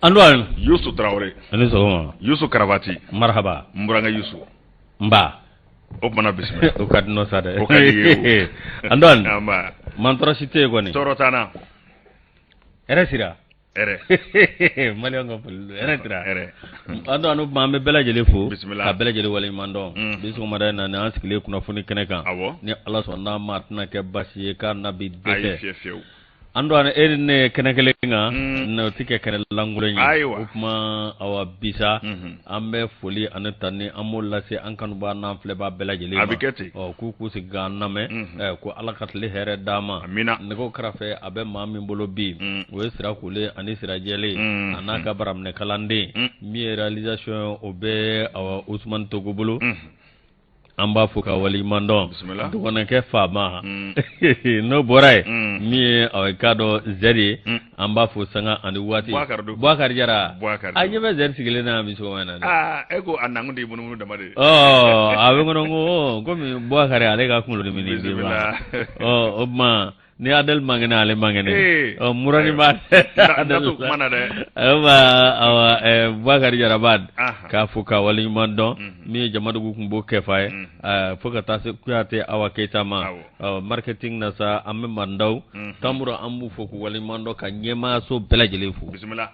Antoine. Yusu Tarawele. A ni sɔgɔma. Yusu Karavati. Marhaba. N burankɛ Yusu. Nba. O kumana bisimila. O ka di nɔ sa dɛ. O ka di i ye o. Antoine. Anba. Mantɔrɔ si tɛ yen kɔni. Tɔɔrɔ t'an na. Hɛrɛ sira. Hɛrɛ. Maliyɛnw ka foli don. Hɛrɛ sira. Hɛrɛ. Antoine o tuma an bɛ bɛɛ lajɛlen fo. Bisimila. Ka bɛɛ lajɛlen waleɲuman dɔn. Bi sɔgɔmada in na ni an sigilen kunnafoni kɛnɛ kan. Awɔ. Ni Ala sɔnna a ma a tɛna kɛ baasi ye k'a na bi dɛsɛ. Ayi fiye fiyewu. Antoine e ni ne ye kɛnɛ kelen kan o tɛ kɛ kɛnɛ lankolon ye. Ayiwa. O tuma awa bi sa Mhm. an bɛ foli ani tanuni an b'o lase an kanubaa n'an filɛbaa bɛɛ lajɛlen ma. A bɛ kɛ ten. Ɔ k'u k'u sigi k'an lamɛn. Mhm. Ɛ ko Ala ka tile hɛrɛ d'an ma. Amina. Nɛgɛw karafe a bɛ maa min bolo bi. O ye Sira Kule ani Sira Jɛlen. A n'a ka baraminɛ kalanden. Min ye réalisation ye o bɛ awa Usumani Togo bolo. An b'a fo ka waleɲuman dɔn Bisimila. dɔgɔnɔkɛ faama Mm. n'o bɔra yen min ye awa i k'a dɔn Zɛri ye an b'a fo sanga ani waati Boubacar don. Boubacar Jara Boubacar a ɲɛ bɛ Zɛri sigilen na bi sɔgɔma in na dɛ Aa e ko a nakun de ye munumunu dama de ye. ɔ a bɛ n kɔnɔ ko komi Boubacar ale ka kunkolodimi Bisimila. ɔ o tuma ni Adel man kɛnɛ ale man kɛnɛ Ee. ɔ Murani b'a N da t'o kuma na dɛ. Ayiwa awa Boubacar Jara b'a Aha. k'a fo ka waleɲuman dɔn Mhm. min ye Jamadugu kun b'o kɛfa ye Mhm. fo ka taa se Kuyate Awa Keyita ma Awɔ. ɔ marketing na sa an bɛ Mandaw Mhm. Tamura an b'u fo k'u waleɲuman dɔn ka ɲɛmaayaso bɛɛ lajɛlen fo Bisimila.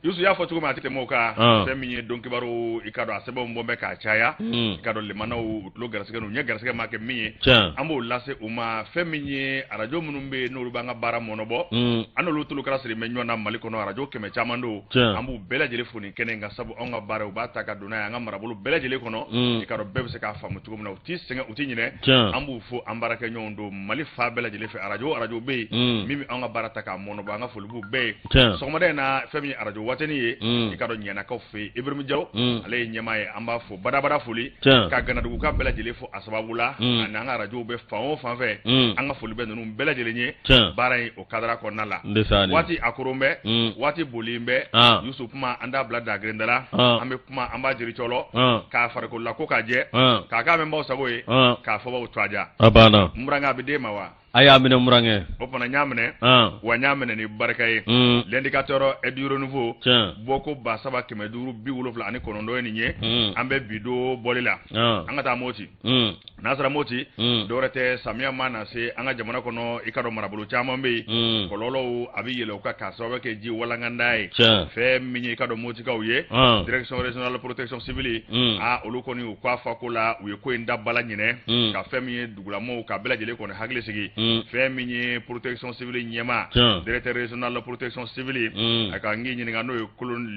Yusu y'a fɔ cogo min a tɛ tɛmɛ o kan. Ah. Fɛn min ye don kibaru i ka dɔn a sɛbɛnw bɔ bɛ k'a caya. I ka dɔn limanaw u tulo garisigɛ n'u ɲɛ garisigɛ maa kɛ min ye. Tiɲɛ. An b'o lase u ma fɛn min ye arajo minnu bɛ yen n'olu b'an ka baara mɔnɔbɔ. An n'olu tulokala siri bɛ ɲɔgɔn na Mali kɔnɔ arajo kɛmɛ caman don. Tiɲɛ. An b'u bɛɛ lajɛlen fo nin kɛnɛ in kan sabu anw ka baara u b'a ta ka don n'a ye an ka marabolo bɛɛ lajɛlen kɔnɔ. I ka dɔn bɛɛ bɛ se k'a faamu cogo min na u t'i sɛgɛn u t'i ɲinɛ. Tiɲɛ. An b'u fo an baarakɛɲɔgɔnw don Mali fan bɛɛ lajɛlen fɛ arajo o arajo bɛ yen. Min bɛ anw ka baara ta k'a mɔnɔbɔ an ka foli b'u bɛɛ ye. Tiɲɛ. Sɔgɔmada in na fɛn min ye arajo watani ye. I ka dɔn ɲɛnakaw fɛ yen Ibrahim Jaw. Ale ye ɲɛmaa ye an b'a fo badabada foli. Tiɲɛ. Ka Ganaduguka bɛɛ lajɛlen fo a sababu la. Ani an ka arajow bɛ fan o fan fɛ. An ka foli bɛ ninnu bɛɛ lajɛlen ye. Tiɲɛ. Baara in o kadara kɔnɔna la. Ndesaani. Waati a koron bɛ. Waati bolilen bɛ. Ah. Yusu kuma an t'a bila dagirinda la. Ah. An bɛ kuma an b'a jiri cɔlɔ. Ah. K'a farikolola ko k'a jɛ. Ah. K'a k'a mɛnbaw sago ye. Ah. K'a fɔbaw tɔgɔ A banna. N burankɛ a bɛ d'e ma wa? A y'a minɛ n burankɛ. O fana n y'a minɛ. Ah. Wa n y'a minɛ ni barika ye. L'indicateur du renouveau. Tiɲɛ. Bɔko 3579 ye nin ye. An bɛ bi don bɔli la. Ah. An ka taa Moti. N'an sera Moti. Dɔwɛrɛ tɛ samiya ma na se an ka jamana kɔnɔ i ka dɔn marabolo caman bɛ yen. Kɔlɔlɔw a bɛ yɛlɛ u kan k'a sababu kɛ ji walankanda ye. Tiɲɛ. Fɛn min ye i ka dɔn Motikaw ye. Ah. Direction régionale protection civile. Aa olu kɔni u k'a fɔ ko la u ye ko in da bala ɲinɛ. Ka fɛn min ye dugulamɔgɔw ka bɛɛ lajɛlen kɔni hakili sigi. Fɛn min ye protection civile ɲɛmaa. Tiɲɛ. Directeur régional protection civile. A ka n k'i ɲininka n'o ye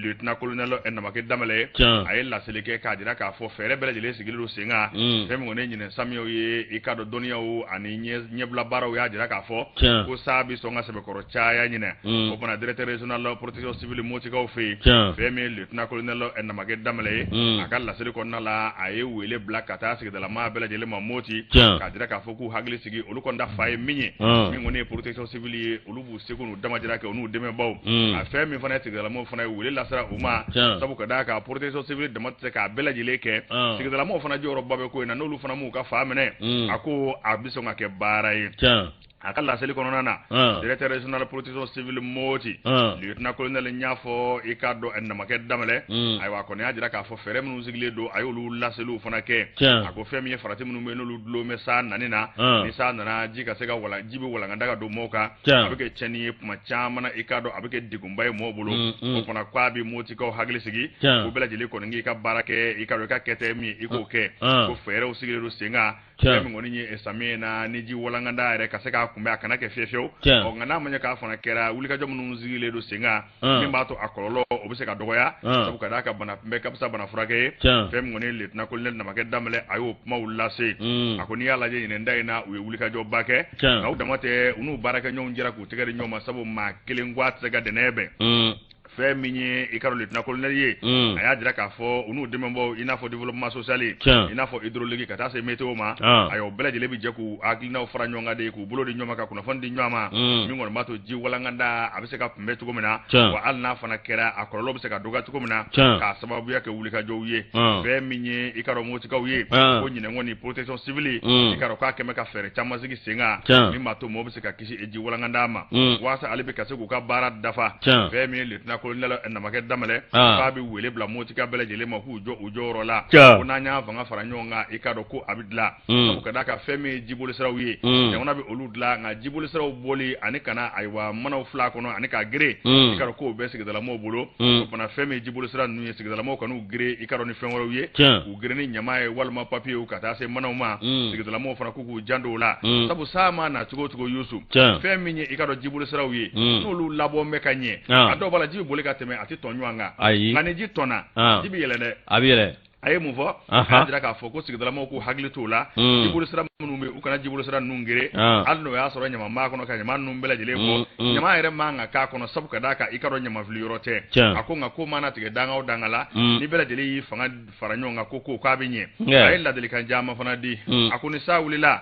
lieutenant colonel Namake Danbɛlɛ ye. Tiɲɛ. A ye laseli kɛ k'a jira k'a fɔ fɛɛrɛ bɛɛ lajɛlen sigilen don sen kan. Fɛn min kɔni ye ɲinɛ samiyaw ye i ka dɔn dɔnniyaw ani ɲɛbila baaraw y'a jira k'a fɔ. Tiɲɛ. Ko sa bɛ sɔn ka sɛbɛkɔrɔ caya ɲinɛ. O fana directeur régional protection civile Motikaw fɛ yen. Tiɲɛ. Fɛn min ye lieutenant colonel Namake Danbɛlɛ ye. A ka laseli kɔnɔna la a ye wele bila ka taa sigidalamaa bɛɛ lajɛlen ma Moti. Tiɲɛ. K'a jira k'a fɔ k'u hakili sigi olu kɔni ta fa ye min ye. Min kɔni ye protection civile ye olu b'u seko n'u damajira kɛ u n'u dɛmɛbaaw. A fɛn min fana ye sigidalamɔgɔw fana ye wele lasera u ma. Tiɲɛ. Sabu ka d'a kan protection civile dama tɛ se k'a bɛɛ lajɛlen kɛ. Sigidalamɔgɔw fana jɔyɔrɔba bɛ ko in na n'olu fana m'u ka fa minɛ. A ko a bɛ sɔn ka kɛ baara ye. Tiɲɛ. A ka laseli kɔnɔna na. Ah. Directeur régional protection civile Moti. Ah. Lieutenant colonel n y'a fɔ i k'a dɔn Namakɛ Danbɛlɛ. Ayiwa a kɔni y'a jira k'a fɔ fɛɛrɛ minnu sigilen don a y'olu laseliw fana kɛ. Tiɲɛ. A ko fɛn min ye farati minnu bɛ yen n'olu dulon bɛ sa nani na. Ah. Ni sa nana ji ka se ka wala ji bɛ walankata ka don mɔɔw kan. Tiɲɛ. A bɛ kɛ tiɲɛni ye tuma caman na i k'a dɔn a bɛ kɛ degunba ye mɔɔw bolo. O fana k'a bɛ Motikaw hakili sigi. Tiɲɛ. Ko bɛɛ lajɛlen kɔni k'i ka baara kɛ i k'a dɔn i ka kɛta ye min ye i k'o kɛ. Ah. Ko fɛɛrɛw sigilen don sen kan. Tiɲɛ. Fɛn min kɔni ye samiya in na ni ji walankanda yɛrɛ ka se k'a kunbɛn a kana kɛ fiyewu fiyewu. Tiɲɛ. Ɔ nka n'a ma ɲɛ k'a fana kɛra wulikajɔ minnu sigilen don sen kan. Ah. Min b'a to a kɔlɔlɔ o bɛ se ka dɔgɔya. Ah. Sabu ka d'a kan bana kunbɛn ka fisa bana furakɛ ye. Tiɲɛ. Fɛn min kɔni ye lieutenant colonel Namakɛ Danbɛlɛ a y'o kumaw lase. A ko n'i y'a lajɛ ɲinɛ da in na u ye wulikajɔba kɛ. Tiɲɛ. Nka u dama tɛ u n'u baarakɛɲɔgɔnw jɛra k'u tɛgɛ di ɲɔgɔn ma sabu maa kelen ko a tɛ se ka dɛnɛ bɛn. Fɛn min ye i ka dɔn lieutenant colonel ye. A y'a jira k'a fɔ u n'u dɛmɛbaaw i n'a fɔ développement social. Tiɲɛ. I n'a fɔ hydraulique ka taa se météo ma. Ah. Ayiwa u bɛɛ lajɛlen bɛ jɛ k'u hakilinaw fara ɲɔgɔn kan de k'u bolo di ɲɔgɔn ma ka kunnafoni di ɲɔgɔn ma. Min kɔni b'a to ji walankanda a bɛ se ka kunbɛn cogo min na. Tiɲɛ. Wa hali n'a fana kɛra a kɔlɔlɔ bɛ se ka dɔgɔya cogo min na. Tiɲɛ. K'a sababuya kɛ wulikajɔw ye. Ah. Fɛn min ye i ka dɔn Motikaw ye. Ah. Ko ɲinɛ kɔni protection civile. I ka dɔn k'a kɛmɛ ka fɛɛrɛ caman sigi sen kan. Tiɲɛ. Min b'a to mɔgɔw bɛ se ka kisi ji walankanda ma. Walasa ale bɛ ka se k'u ka baara dafa. Tiɲɛ. Fɛn min ye lieutenant lieutenant-colonel Namakɛ Danbɛlɛ k'a bɛ wele bila Motika bɛɛ lajɛlen ma k'u jɔ u jɔyɔrɔ la ko n'an y'an fanga fara ɲɔgɔn kan i k'a dɔn ko a bɛ dilan sabu ka d'a kan fɛn min ye jibolisiraw ye jamana bɛ olu dilan nka jibolisiraw bɔli ani ka na ayiwa manaw fil'a kɔnɔ ani k'a gere i k'a dɔn k'o bɛ sigidalamɔgɔw bolo o fana fɛn min ye jibolisira ninnu ye sigidalamɔgɔw kan'u gere i k'a dɔn ni fɛn wɛrɛw ye k'u gere ni ɲama ye walima papiyew ka taa se manaw ma sigidalamɔgɔw fana k'u k'u janto o la sabu san mana na cogo o cogo Yusu fɛn min ye i k'a dɔn jibolisiraw ye n'olu labɔn bɛ ka ɲɛ a dɔw b'a la ji bɛ boli ka tɛmɛ a tɛ tɔn ɲɔgɔn kan nka ni ji tɔnna ji bɛ yɛlɛ dɛ a bɛ yɛlɛ a ye mun fɔ a y'a jira k'a fɔ ko sigidalamɔgɔw k'u hakili t'o la jibolisira minnu bɛ u kana jibolisira ninnu gere hali n'o y'a sɔrɔ ɲama b'a kɔnɔ ka ɲama ninnu bɛɛ lajɛlen bɔ ɲama yɛrɛ man ka k'a kɔnɔ sabu ka d'a kan i k'a dɔn ɲamafili yɔrɔ tɛ a ko nka ko mana tigɛ danga o danga la ni bɛɛ lajɛlen y'i fanga fara ɲɔgɔn kan ko ko k'a bɛ ɲɛ a ye ladilikan caman fana di a ko ni san wulila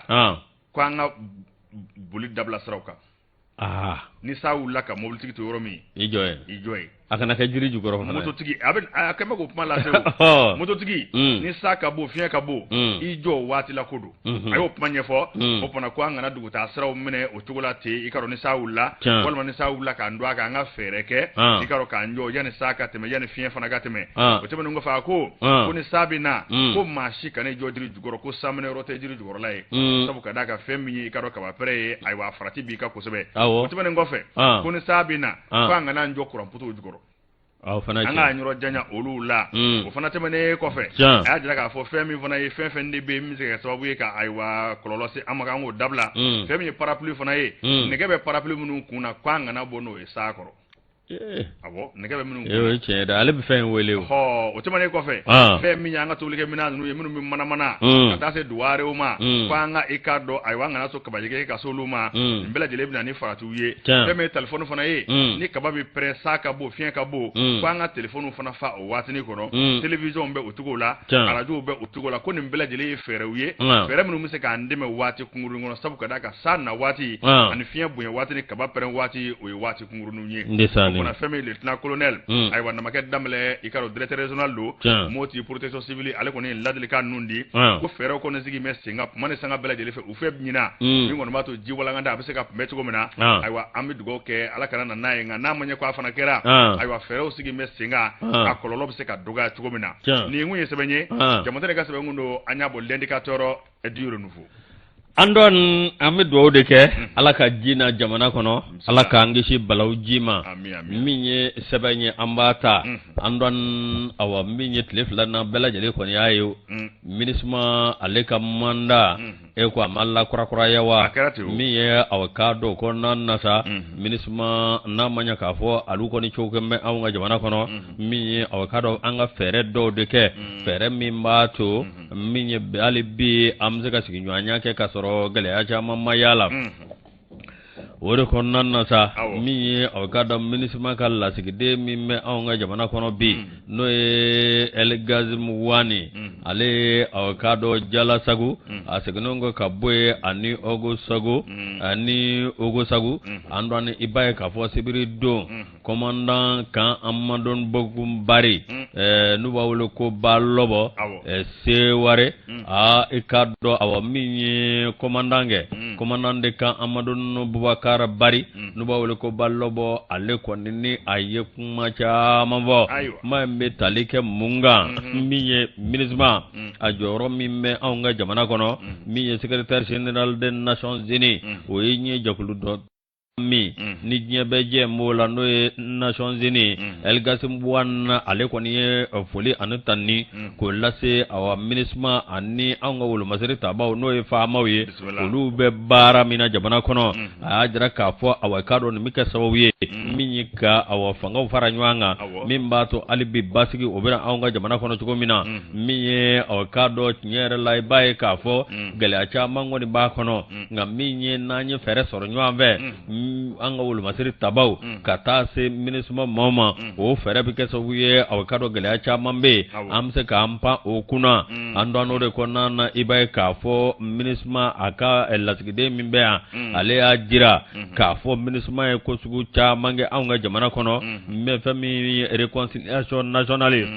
ko an ka boli dabila siraw kan ni san wulila ka mobilitigi to yɔrɔ min i jɔ yen i jɔ yen a kana kɛ jiri jukɔrɔ fana mototigi a bɛ a kɛn bɛ k'o kuma lase o mototigi ni san ka bon fiɲɛ ka bon i jɔ waati la ko don a y'o kuma ɲɛfɔ o fana ko an kana dugutaa siraw minɛ o cogo la ten i k'a dɔn ni san wulila walima ni san wulila k'an don a kan an ka fɛɛrɛ kɛ i k'a dɔn k'an jɔ yanni san ka tɛmɛ yanni fiɲɛ fana ka tɛmɛ o tɛmɛnen kɔfɛ a ko ko ni san bɛ na ko maa si kana i jɔ jiri jukɔrɔ ko sanminɛ yɔrɔ tɛ jiri jukɔrɔla ye sabu ka d'a kan fɛn min ye i k'a dɔn kabapɛrɛn ye ayiwa farati b'i kan kosɛbɛ o tɛmɛnen kɔfɛ ko ni san bɛ na ko an kana an jɔ kuran potow jukɔrɔ an k'an yɔrɔ janya olu la o fana tɛmɛnen kɔfɛ a y'a jira k'a fɔ fɛn min fana ye fɛn fɛn de bɛ yen min bɛ se ka kɛ sababu ye ka ayiwa kɔlɔlɔ se an ma k'an k'o dabila fɛn min ye parapluie fana ye nɛgɛ bɛ parapluie minnu kun na k'an kana bɔ n'o ye san kɔrɔ awɔ nɛgɛ bɛ minnu o ye tiɲɛ ye dɛ ale bɛ fɛn in wele o ɔ o tɛmɛnen kɔfɛ fɛn min y'an ka tobilikɛminɛn ninnu ye minnu bɛ manamana ka taa se duwarew ma ko an ka i k'a dɔn ayiwa an kana sɔn kabajɛgɛ ka se olu ma nin bɛɛ lajɛlen bɛ na ni faratiw ye fɛn min ye telefɔni fana ye ni kaba bɛ pɛrɛn san ka bon fiɲɛ ka bon ko an ka telefɔniw fana fa o waatinin kɔnɔ télévision bɛ o cogo la arajow bɛ o cogo la ko nin bɛɛ lajɛlen ye fɛɛrɛw ye fɛɛrɛ minnu bɛ se k'an dɛmɛ waati kunkurunnin kɔnɔ sabu ka d'a kan san na waati ani fiɲɛ bonya waati ni kaba pɛrɛn waati o ye waati kunkurunninw ye o fana fɛn min lieutenant colonel ayiwa Namakɛ Danbɛlɛ i k'a dɔn directeur régional don Moti protection civile ale kɔni ye ladilikan ninnu di ko fɛɛrɛw kɔni sigi bɛ sen kan tuma ni sanga bɛɛ lajɛlen fɛ u fɛ ɲinan min kɔni b'a to ji walankata a bɛ se ka kunbɛn cogo min na ayiwa an bɛ dugawu kɛ Ala kana na n'a ye nka n'a ma ɲɛ ko a fana kɛra ayiwa fɛɛrɛw sigi bɛ sen kan a kɔlɔlɔ bɛ se ka dɔgɔya cogo min na nin kun ye sɛbɛn ye Jamatɛ ka sɛbɛn kun don an y'a bɔ l'indicateur du renouveau An dɔn an bɛ dugawu de kɛ ala ka ji na jamana kɔnɔ ala k'an kisi balawu ji ma min ye sɛbɛn ye an b'a ta an dɔn awa min ye tile fila na bɛɛ lajɛlen kɔni y'a ye MINUSMA ale ka mandat e ko a ma lakurakuraya wa min ye aw k'a dɔn kɔnɔna na sa MINUSMA n'a ma ɲɛ k'a fɔ alu kɔni cogo kɛ bɛ anw ka jamana kɔnɔ min ye aw k'a dɔn an ka fɛɛrɛ dɔw de kɛ fɛɛrɛ min b'a to min ye hali bi an bɛ se ka sigiɲɔgɔnya kɛ ka sɔrɔ gɛlɛya caman ma y'a la o de kɔnɔna na sa min ye aw k'a dɔn MINUSMA ka lasigiden min bɛ anw ka jamana kɔnɔ bi n'o ye El Gassim Wane ale ye aw k'a dɔn Jalasagu a seginnen kɔ ka bɔ yen ani Ogosagu ani Ogosagu an dɔn i b'a ye k'a fɔ sibiri don commandant camp Amadou Bocoum Barry n'u b'a wele ko Balɔbɔ Seware aa i k'a dɔn awa min ye commandant kɛ commandant de camp Amadou Boubacar Barry n'u b'a wele ko Balɔbɔ ale kɔni ni a ye kuma caman fɔ kuma in bɛ tali kɛ mun kan min ye MINUSMA a jɔyɔrɔ min bɛ anw ka jamana kɔnɔ min ye secrétaire général des Nations Unies o ye ɲɛ jɛkulu dɔ min ni diɲɛ bɛɛ jɛ b'o la n'o ye Nations Unies El Gassim Wane ale kɔni ye foli ani tanuni k'o lase awa MINUSMA ani anw ka wolomasiri tabaw n'o ye faamaw ye olu bɛ baara min na jamana kɔnɔ a y'a jira k'a fɔ awa k'a dɔn nin bɛ kɛ sababu ye min ye ka awa fangaw fara ɲɔgɔn kan min b'a to hali bi basigi o bɛ na anw ka jamana kɔnɔ cogo min na min ye awa k'a dɔn tiɲɛ yɛrɛ la i b'a ye k'a fɔ gɛlɛya caman kɔni b'a kɔnɔ nka min ye n'an ye fɛɛrɛ sɔrɔ ɲɔgɔn fɛ an ka wolomasiri tabaw ka taa se MINUSMA maaw ma o fɛɛrɛ bɛ kɛ sababu ye aw k'a dɔn gɛlɛya caman bɛ yen an bɛ se k'an pan o kunna an dɔn o de kɔnɔna na i b'a ye k'a fɔ MINUSMA a ka lasigiden min bɛ yan ale y'a jira k'a fɔ MINUSMA ye ko sugu caman kɛ anw ka jamana kɔnɔ n bɛ fɛn min ye réconciliation nationale ye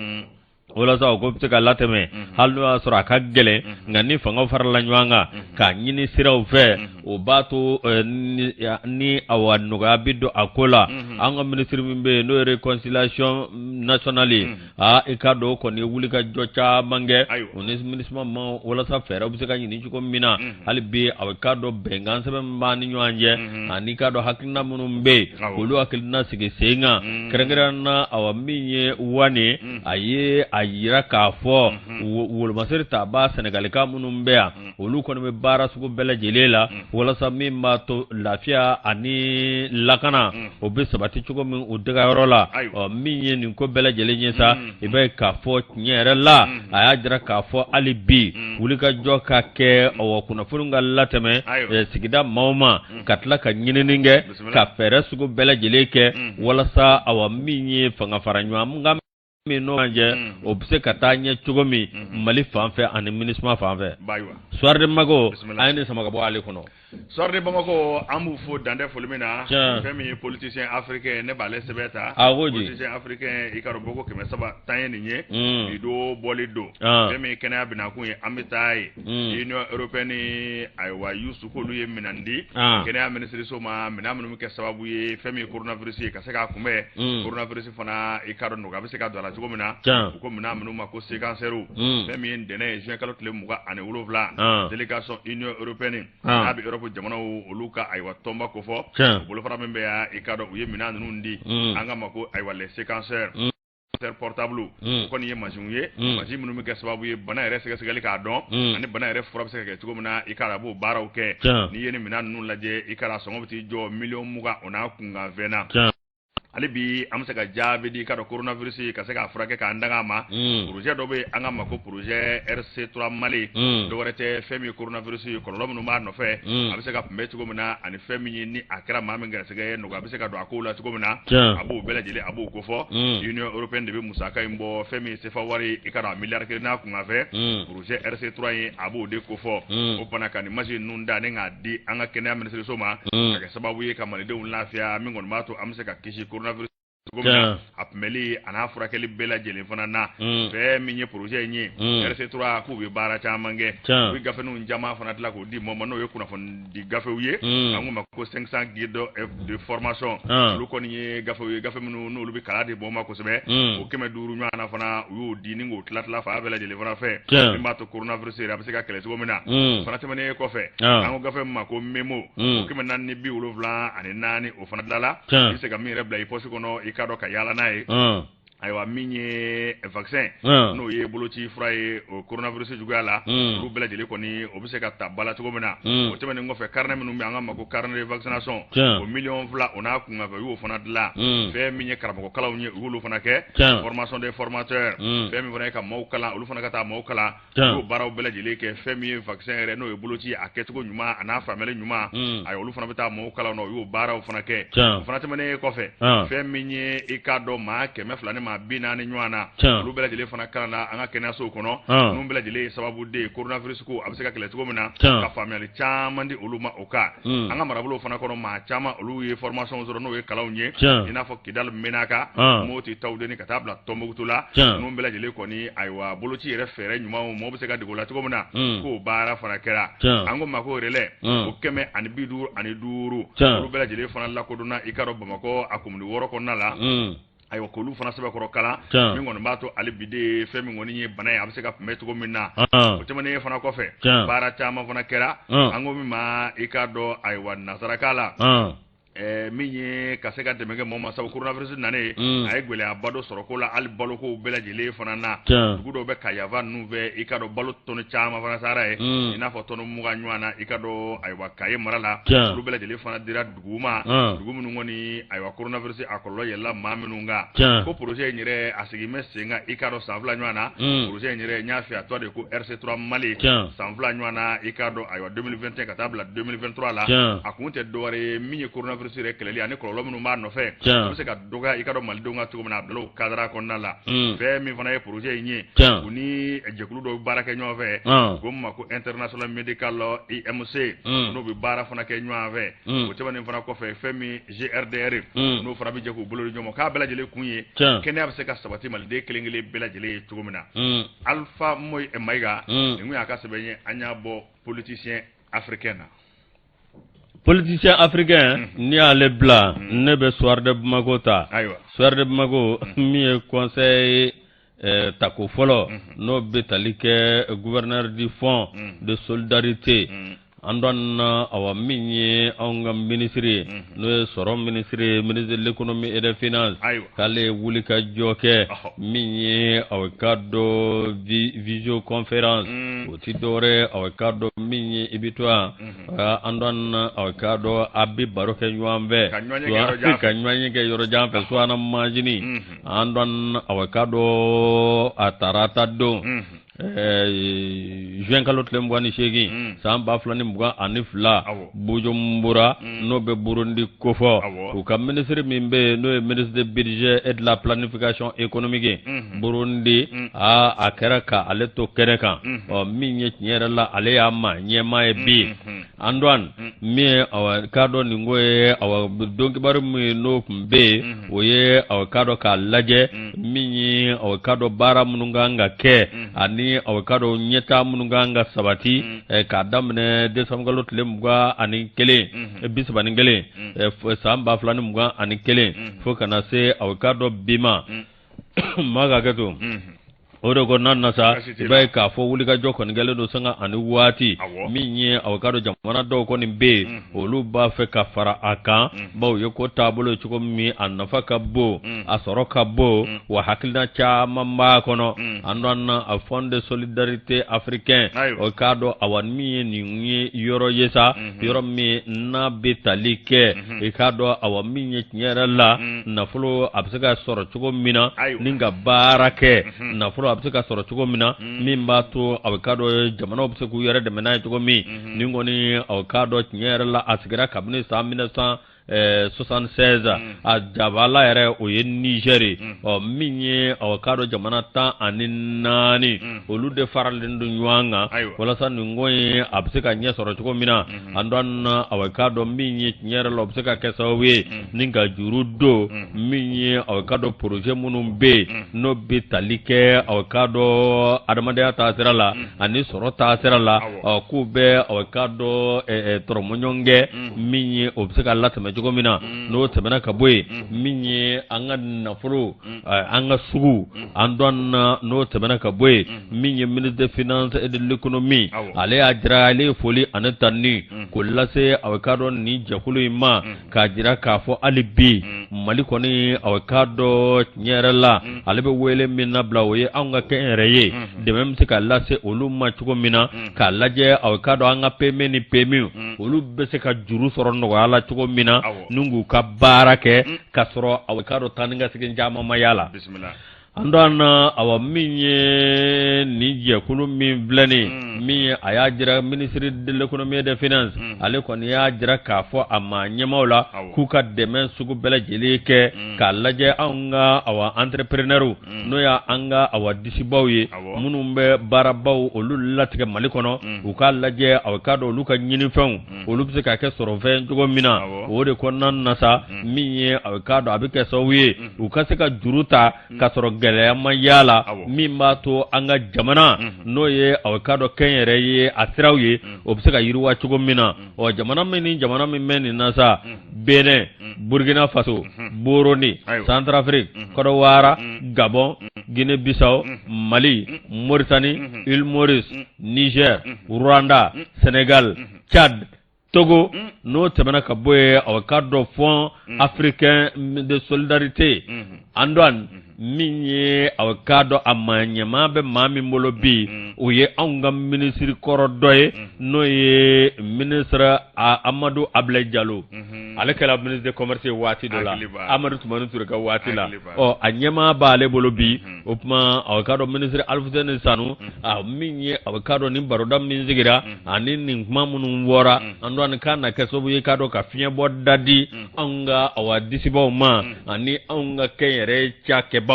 walasa o ko bɛ se ka latɛmɛ hali n'o y'a sɔrɔ a ka gɛlɛn nka ni fanga farala ɲɔgɔn kan k'a ɲini siraw fɛ. O b'a to ni awa nɔgɔya bɛ don a ko la. An ka minisiri min bɛ yen, n'o ye réconciliation nationale ye, aa, i k'a dɔn o kɔni ye wuli ka jɔ caman kɛ o ni MINUSMA ma, walasa fɛɛrɛw bɛ se ka ɲini cogo min na. Hali bi a k'a dɔn bɛnkan sɛbɛn min b'an ni ɲɔgɔn cɛ, ani k'a dɔn hakilina minnu bɛ yen, olu hakilina sigi sen kan, kɛrɛnkɛrɛnnenya na, awa, min ye Wane, a ye a jira k'a fɔ wolomasiri tabaa Sɛnɛgalika minnu bɛ yan, olu kɔni bɛ baara sugu bɛɛ lajɛlen la walasa min b'a to lafiya ani lakana o bɛ sabati cogo min u dagayɔrɔ la. Ɔ, min ye nin ko bɛɛ lajɛlen ye sa, i b'a ye k'a fɔ tiɲɛ yɛrɛ la, a y'a jira k'a fɔ hali bi wulikajɔ ka kɛ, ɔwɔ, kunnafoni ka latɛmɛ sigida maaw ma, ka tila ka ɲinini kɛ, ka fɛɛrɛ sugu bɛɛ lajɛlen kɛ walasa, awa, min ye fanga fara ɲɔgɔn min n'o jɛ, o bɛ se ka taa ɲɛ cogo min Mali fan fɛ ani MINUSMA fan fɛ. Soir de Bamako, an ye nin sama ka bɔ ale kɔnɔ. Soir de Bamako, an b'u fo dan tɛ foli min na. Fɛn min ye Politicien africain, ne b'ale sɛbɛn ta. Politicien africain, i ka dɔn bɔko 310 ye nin ye, bi don bɔli don. Fɛn min ye kɛnɛya binakun ye, an bɛ taa ye Union européenne, ayiwa, Yusu, k'olu ye minɛn di kɛnɛya minisiriso ma, minɛn minnu bɛ kɛ sababu ye fɛn min ye coronavirus ye, ka se k'a kunbɛn. Coronavirus fana, i k'a dɔn nɔgɔya bɛ se ka don a la cogo min na. U ko minɛn minnu ma ko séquenceur. Fɛn min ye ntɛnɛn ye, juin kalo tile 27, délégation Union européenne n'a bɛ Europe jamanaw, olu ka, ayiwa, tɔnba kofɔ, o bolofara min bɛ yan, i k'a dɔn u ye minɛn ninnu di an ka ma ko, ayiwa, les séquenceurs portable. O kɔni ye mansinw ye, mansin minnu bɛ kɛ sababu ye bana yɛrɛ sɛgɛsɛgɛli k'a dɔn, ani bana yɛrɛ fura bɛ se ka kɛ cogo min na, i k'a dɔn a b'o baaraw kɛ. N'i ye nin minɛn ninnu lajɛ, i k'a dɔn a sɔngɔ bɛ t'i jɔ miliyɔn 20 o n'a kunkanfɛn na. Hali bi an bɛ se ka jaabi di, i k'a dɔn coronavirus, ka se k'a furakɛ k'an danga a ma. Projet dɔ bɛ yen, an ka ma ko projet RC3 Mali. Dɔ wɛrɛ tɛ, fɛn min ye coronavirus ye, kɔlɔlɔ minnu b'a nɔfɛ, a bɛ se ka kunbɛn cogo min na, ani fɛn min ye ni a kɛra maa min gɛrɛsɛgɛ ye, nɔgɔya bɛ se ka don a kow la cogo min na, a b'o bɛɛ lajɛlen, a b'o kofɔ. Union européenne de bɛ musaka in bɔ. Fɛn min ye CFA wari, i k'a dɔn a miliyari 1 n'a kunkanfɛn, projet RC3 in, a b'o de kofɔ. O fana ka nin machine ninnu da ni k'a di an ka kɛnɛya minisiriso ma, ka kɛ sababu ye ka malidenw lafiya, min kɔni b'a to an bɛ se ka kisi coronavirus cogo min na, a kunbɛli a n'a furakɛli bɛɛ lajɛlen fana na. Fɛn min ye projet in ye, RC3, k'u bɛ baara caman kɛ. U bɛ gafeninw caman fana dilan k'o di mɔgɔ ma, n'o ye kunnafoni di gafew ye, an k'u ma ko 500 guides de formation. Olu kɔni ye gafew ye, gafe minnu n'olu bɛ kalan di mɔgɔ ma kosɛbɛ. O 500 ɲɔgɔn na fana, u y'o di ni k'o tila tila fan bɛɛ lajɛlen fana fɛ, min b'a to coronavirus yɛrɛ a bɛ se ka kɛlɛ cogo min na. Fana tɛmɛnen kɔfɛ, an ko gafe min ma ko mémo, o 474, o fana dilanla, i bɛ se ka min yɛrɛ bila i poche kɔnɔ, i k'a dɔn ka yaala n'a ye. Ayiwa, min ye vaccin, n'o ye boloci fura ye o coronavirus juguya la, olu bɛɛ lajɛlen kɔni, o bɛ se ka ta ba la cogo min na. O tɛmɛnen kɔfɛ, carnet minnu bɛ an ka ma ko carnet de vaccination, o miliyɔn 2 o n'a kunkanfɛn, u y'o fana dilan. Fɛn min ye karamɔgɔkalanw ye, u y'olu fana kɛ, formation des formateurs. Fɛn min fana ye ka maaw kalan, olu fana ka taa maaw kalan. U y'o baaraw bɛɛ lajɛlen kɛ. Fɛn min ye vaccin yɛrɛ, n'o ye boloci, a kɛcogo ɲuman a n'a faamuyali ɲuman, ayiwa, olu fana bɛ taa maaw kalan na, u y'o baaraw fana kɛ. O fana tɛmɛnen kɔfɛ, fɛn min ye, i k'a dɔn maa 240 ɲɔgɔn na, olu bɛɛ lajɛlen fana kalan na an ka kɛnɛyasow kɔnɔ. Ninnu bɛɛ lajɛlen ye sababu de ye coronavirus ko a bɛ se ka kɛlɛ cogo min na, ka faamuyali caman di olu ma o kan. An ka marabolow fana kɔnɔ, maa caman, olu ye formation sɔrɔ, n'o ye kalanw ye, i n'a fɔ Kidali, Menaka, Moti, Tawudeni, ka taa bila Tɔnbukutu la. Ninnu bɛɛ lajɛlen kɔni, ayiwa, boloci yɛrɛ fɛɛrɛ ɲumanw, mɔgɔ bɛ se ka dege o la cogo min na, k'o baara fana kɛra. An ko ma ko relais, o 155, olu bɛɛ lajɛlen fana lakodɔnna, i k'a dɔn Bamakɔ a komini 6 kɔnɔna la. Ayiwa, k'olu fana sɛbɛkɔrɔ kalan, min kɔni b'a to hali bi de fɛn min kɔni ye bana ye, a bɛ se ka kunbɛn cogo min na. O tɛmɛnen fana kɔfɛ, baara caman fana kɛra. An ko min ma, i k'a dɔn, ayiwa, nansarakan la, min ye ka se ka dɛmɛ kɛ mɔgɔ ma, sabu coronavirus nanen, a ye gɛlɛyaba dɔ sɔrɔ ko la, hali baloko bɛɛ lajɛlen fana na. Dugu dɔw bɛ Kayi ninnu fɛ, i k'a dɔn balo tɔni caman fana sara ye, i n'a fɔ tɔni 20 ɲɔgɔn na, i k'a dɔn, ayiwa, Kayi mara la. Olu bɛɛ lajɛlen fana dira dugu ma, dugu minnu kɔni, ayiwa, coronavirus a kɔlɔlɔ yɛlɛla maa minnu kan. Ko projet in yɛrɛ, a sigi bɛ sen kan, i k'a dɔn san 2 ɲɔgɔn na. Projet in yɛrɛ, n y'a f'i ye, a tɔgɔ de ko RC3 Mali. San 2 ɲɔgɔn na, i k'a dɔn, ayiwa, 2021 ka taa bila 2023 la. A kun tɛ dɔwɛrɛ ye, min ye coronavirus yɛrɛ kɛlɛli ani kɔlɔlɔ minnu b'a nɔfɛ, a bɛ se ka dɔgɔya, i k'a dɔn malidenw ka cogo min na, a bila o cadre kɔnɔna la. Fɛn min fana ye projet in ye, u ni jɛkulu dɔw bɛ baara kɛ ɲɔgɔn fɛ, u ko min ma ko International Medical IMC, n'o bɛ baara fana kɛ ɲɔgɔn fɛ. O tɛmɛnen fana kɔfɛ, fɛn min GRDR, n'o fana bɛ jɛ k'u bolo di ɲɔgɔn ma, k'a bɛɛ lajɛlen kun ye kɛnɛya bɛ se ka sabati maliden kelen kelen bɛɛ lajɛlen ye cogo min na. Alpha Moyi Mayiga, nin kun y'a ka sɛbɛn ye, an y'a bɔ Politicien africain na. Politicien africain n'i y'ale bila ne bɛ Soir de Bamako ta Soir de Bamako min ye conseil tako fɔlɔ n'o bɛ tali kɛ gouverneur du fonds de solidarité Antoine awa min ye anw ka minisiri ye n'o ye sɔrɔ minisiri ye ministre de l'économie et des finances k'ale ye wuli ka jɔ kɛ min ye aw k'a dɔn visioconférence o tɛ dɔwɛrɛ aw k'a dɔn min ye i bɛ to yan Antoine aw k'a dɔn a bɛ baro kɛ ɲɔgɔn fɛ ka ɲɔgɔn ye kɛ yɔrɔ jan fɛ subahana mansin Antoine aw k'a dɔn a tarata don juin kalo tile 28 san 2022 Bujumbura n'o bɛ Burundi kofɔ u ka minisiri min bɛ yen n'o ye ministre de budget et de la planification économique Burundi aa a kɛra ka ale to kɛnɛ kan ɔ min ye tiɲɛ yɛrɛ la ale y'a ma ɲɛmaa ye bi Antoine min ye awa k'a dɔn nin ko ye awa donkibaru min ye n'o tun bɛ yen o ye awa k'a dɔn k'a lajɛ min ye awa k'a dɔn baara minnu kan ka kɛ ani awa k'a dɔn ɲɛtaa minnu kan ka sabati k'a daminɛ décembre kalo tile 21 31 san 2021 fo ka na se awa k'a dɔn bi ma maa ka hakɛ to o de kɔnɔna na sa i b'a ye k'a fɔ wulikajɔ kɔni kɛlen don sanga ani waati min ye aw k'a dɔn jamana dɔw kɔni bɛ yen olu b'a fɛ ka fara a kan bawo ye ko taabolo ye cogo min a nafa ka bon a sɔrɔ ka bon wa hakilina caman b'a kɔnɔ Antoine a fonds de solidarité africain o k'a dɔn awa min ye nin ye yɔrɔ ye sa yɔrɔ min n'a bɛ tali kɛ i k'a dɔn awa min ye tiɲɛ yɛrɛ la nafolo a bɛ se ka sɔrɔ cogo min na ni ka baara kɛ nafolo a bɛ se ka sɔrɔ cogo min na min b'a to a k'a dɔn jamanaw bɛ se k'u yɛrɛ dɛmɛ n'a ye cogo min nin kɔni a k'a dɔn tiɲɛ yɛrɛ la a sigira kabini san 1976 a jabala yɛrɛ o ye Niger ye ɔ min ye a k'a dɔn jamana 14 olu de faralen don ɲɔgɔn kan walasa nin ko in a bɛ se ka ɲɛ sɔrɔ cogo min na Antoine a k'a dɔn min ye tiɲɛ yɛrɛ la o bɛ se ka kɛ sababu ye ni ka juru don min ye a k'a dɔn projet minnu bɛ yen n'o bɛ tali kɛ a k'a dɔn adamadenya taasira la ani sɔrɔ taasira la k'u bɛ a k'a dɔn tɔrɔmɔɲɔgɔn kɛ min ye o bɛ se ka latɛmɛ cogo min na n'o tɛmɛna ka bɔ yen min ye an ka nafolo an ka sugu Antoine n'o tɛmɛna ka bɔ yen min ye ministre des finances et de l'économie ale y'a jira ale ye foli ani tanuni k'o lase a k'a dɔn nin jɛkulu in ma k'a jira k'a fɔ hali bi Mali kɔni a k'a dɔn tiɲɛ yɛrɛ la ale bɛ wele min nabila o ye anw ka kɛnyɛrɛye dɛmɛ bɛ se ka lase olu ma cogo min na k'a lajɛ a k'a dɔn an ka PME ni PMU olu bɛ se ka juru sɔrɔ nɔgɔya la cogo min na ni k'u ka baara kɛ ka sɔrɔ a k'a dɔn taa ni ka segin caman ma y'a la Antoine awa min ye nin jɛkulu min filɛ nin min ye a y'a jira ministre de l'économie et des finances ale kɔni y'a jira k'a fɔ a maa ɲɛmaaw la k'u ka dɛmɛ sugu bɛɛ lajɛlen kɛ k'a lajɛ anw ka awa entrepreneurs n'o y'an ka awa disibaw ye minnu bɛ baarabaw olu latigɛ Mali kɔnɔ u k'a lajɛ a k'a dɔn olu ka ɲinifɛnw olu bɛ se ka kɛ sɔrɔfɛn cogo min na o de kɔnɔna na sa min ye a k'a dɔn a bɛ kɛ sababu ye u ka se ka juru ta ka sɔrɔ gɛlɛya ma y'a la min b'a to an ka jamana n'o ye a k'a dɔn kɛnyɛrɛye a siraw ye o bɛ se ka yiriwa cogo min na ɔ jamana min ni jamana min bɛ nin na sa Benin Burkina Faso Burundi Centrafrique Kɔdiwara Gabon Guinée Bissau Mali Mauritanie Île Maurice Niger Rwanda Sénégal Tchad Togo n'o tɛmɛna ka bɔ yen a k'a dɔn fonds africain de solidarité Antoine min ye a k'a dɔn a maa ɲɛmaa bɛ maa min bolo bi o ye anw ka minisiri kɔrɔ dɔ ye n'o ye ministre Amadu Ablaye Jalo ale kɛra ministre de commerce ye waati dɔ la Amadu Tumani Ture ka waati la ɔ a ɲɛmaa b'ale bolo bi o tuma a k'a dɔn ministre Alfuseni Sanu a min ye a k'a dɔn nin baroda min sigira ani nin kuma minnu bɔra Antoine k'a na kɛ sababu ye k'a dɔn ka fiɲɛbɔ da di anw ka awa disibaw ma ani anw ka kɛnyɛrɛ cakɛbaw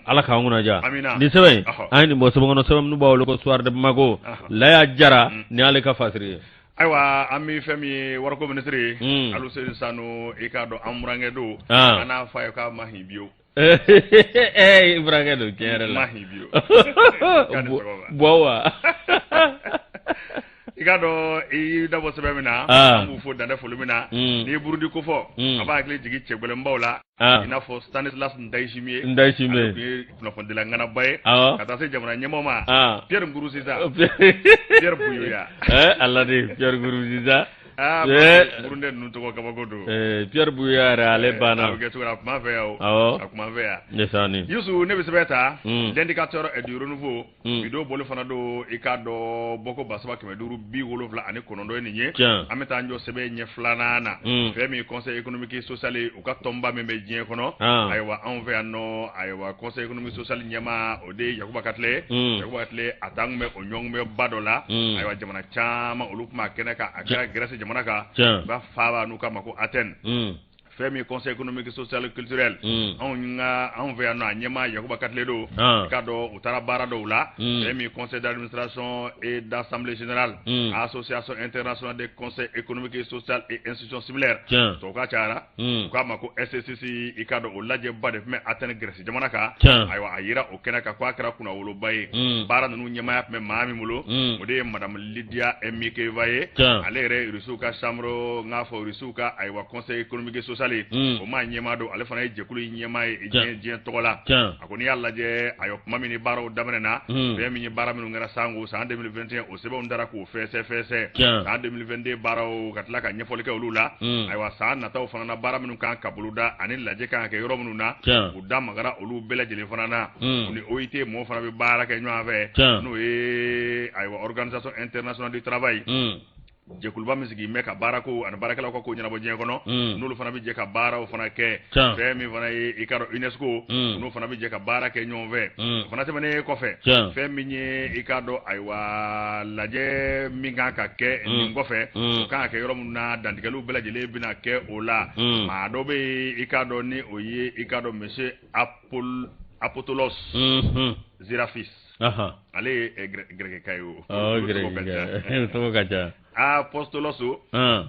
ala k'an kunna diya nin sɛbɛn in an ye nin bɔ sɛbɛn kɔnɔ sɛbɛn minnu b'a wele ko Soir de Bamako Laya Jara ni ale ka fasiri ye. Ayiwa an bɛ fɛn min ye wariko minisiri Aluseni Sanu i k'a dɔn an burankɛ don an n'a fɔ a ye k'a ma hin biyewu. I burankɛ don tiɲɛ yɛrɛ la. Ma hin biyewu. Bɔ wa. I k'a dɔn i y'i dabɔ sɛbɛn min na, an b'u fo dan tɛ foli min na. N'i ye Burundi kofɔ, a b'a hakili jigin cɛ gɛlɛnbaw la, i n'a fɔ Stanislas Ndayishimiye. Ndayishimiye. Ale tun ye kunnafonidila ŋanaba ye. Ka taa se jamana ɲɛmɔgɔ ma, Pierre Nkurunziza, Pierre Buyoya. Ala de Pierre Nkurunziza. Aa, Burundi ninnu tɔgɔ kabako don. Pierre Buyoya yɛrɛ, ale banna. A bɛ kɛ cogo di, a tun b'an fɛ yan o. Awɔ. A tun b'an fɛ yan. Ndesaani. Yusu, ne bɛ sɛbɛn ta. L'Indicateur du Renouveau. Bi don bɔli fana don, i k'a dɔn bɔko 3579 ye nin ye. An bɛ taa an jɔ sɛbɛn ɲɛ filanan na. Fɛn min Conseil économique social, u ka tɔnba min bɛ diɲɛ kɔnɔ. Ayiwa, anw fɛ yan nɔ, ayiwa, Conseil économique social ɲɛmaa, o de ye Yakuba Katile ye. Yakuba Katile, a taa kun bɛ o ɲɔgɔnkunbɛnba dɔ la. Ayiwa, jamana caman, olu tun b'a kɛnɛ kan, a kɛra Grèce jamana kan. U ka faaba n'u k'a ma ko Athènes. Fɛn min Conseil économique, social, culturel, anw ka anw fɛ yan nɔ, a ɲɛmaa Yakuba Katile don. I k'a dɔn u taara baara dɔw la. Fɛn min conseil d'administration et d'assemblée générale, Association internationale des conseils économiques et social et institutions similaires, tubabukan cayara, u k'a ma ko SCC, i k'a dɔn o lajɛba de tun bɛ Athènes, Grèce jamana kan. Ayiwa, a yira o kɛnɛ kan ko a kɛra kunnawoloba ye. Baara ninnu ɲɛmaaya tun bɛ maa min bolo, o de ye Madame Lydia Mikeva ye. Ale yɛrɛ ye Rusiw ka chambre, n k'a fɔ Rusiw ka, ayiwa, Conseil économique et social ye, o maa ɲɛmaa don. Ale fana ye jɛkulu in ɲɛmaa ye diɲɛ tɔgɔ la. A ko n'i y'a lajɛ, ayiwa, tuma min ni baaraw daminɛna, fɛn min ye baara minnu kɛra sango san 2021, o sɛbɛnw dara k'o fɛsɛ fɛsɛ. San 2022 baaraw, ka tila ka ɲɛfɔli kɛ olu la. Ayiwa, san nataw fana na, baara minnu kan ka boloda ani lajɛ kan ka kɛ yɔrɔ minnu na, u da magara olu bɛɛ lajɛlen fana na. U ni OIT mɔgɔw fana bɛ baara kɛ ɲɔgɔn fɛ, n'o ye, ayiwa, Organisation internationale du travail, jɛkuluba min sigi bɛ ka baarako ani baarakɛlaw ka ko ɲɛnabɔ diɲɛ kɔnɔ. N'olu fana bɛ jɛ ka baaraw fana kɛ. Fɛn min fana ye, i k'a dɔn, UNESCO, n'o fana bɛ jɛ ka baara kɛ ɲɔgɔn fɛ. O fana tɛmɛnen kɔfɛ, fɛn min ye, i k'a dɔn, ayiwa, lajɛ min kan ka kɛ nin kɔfɛ, o kan ka kɛ yɔrɔ minnu na, dantigɛliw bɛɛ lajɛlen bɛna kɛ o la. Maa dɔ bɛ yen, i k'a dɔn, ni o ye, i k'a dɔn, monsieur Apostolos Zerefis, ale ye gɛrɛkɛka ye. O tɔgɔ ka ca. Apostolos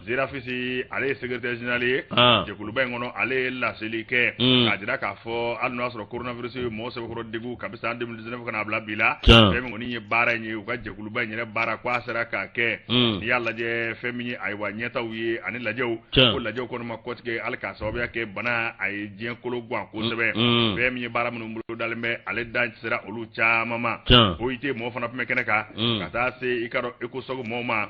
Zerefis, ale ye secrétaire général ye jɛkuluba in kɔnɔ. Ale ye laseli kɛ k'a jira k'a fɔ hali n'o y'a sɔrɔ coronavirus ye mɔgɔ sɛbɛkɔrɔ degun kabi san 2019 ka n'a bila bi la, fɛn min kɔni ye baara in ye, u ka jɛkuluba in yɛrɛ baara, ko a sera k'a kɛ. N'i y'a lajɛ, fɛn min ye, ayiwa, ɲɛtaw ye ani lajɛw, ko lajɛw kɔni ma kɔtigɛ hali k'a sababuya kɛ bana a ye diɲɛ kolo gan kosɛbɛ. Fɛn min ye baara minnu bolodalen bɛ, ale da sera olu caman ma. OIT mɔgɔw fana tun bɛ kɛnɛ kan, ka taa se, i k'a dɔn, ECOSOC mɔgɔw ma.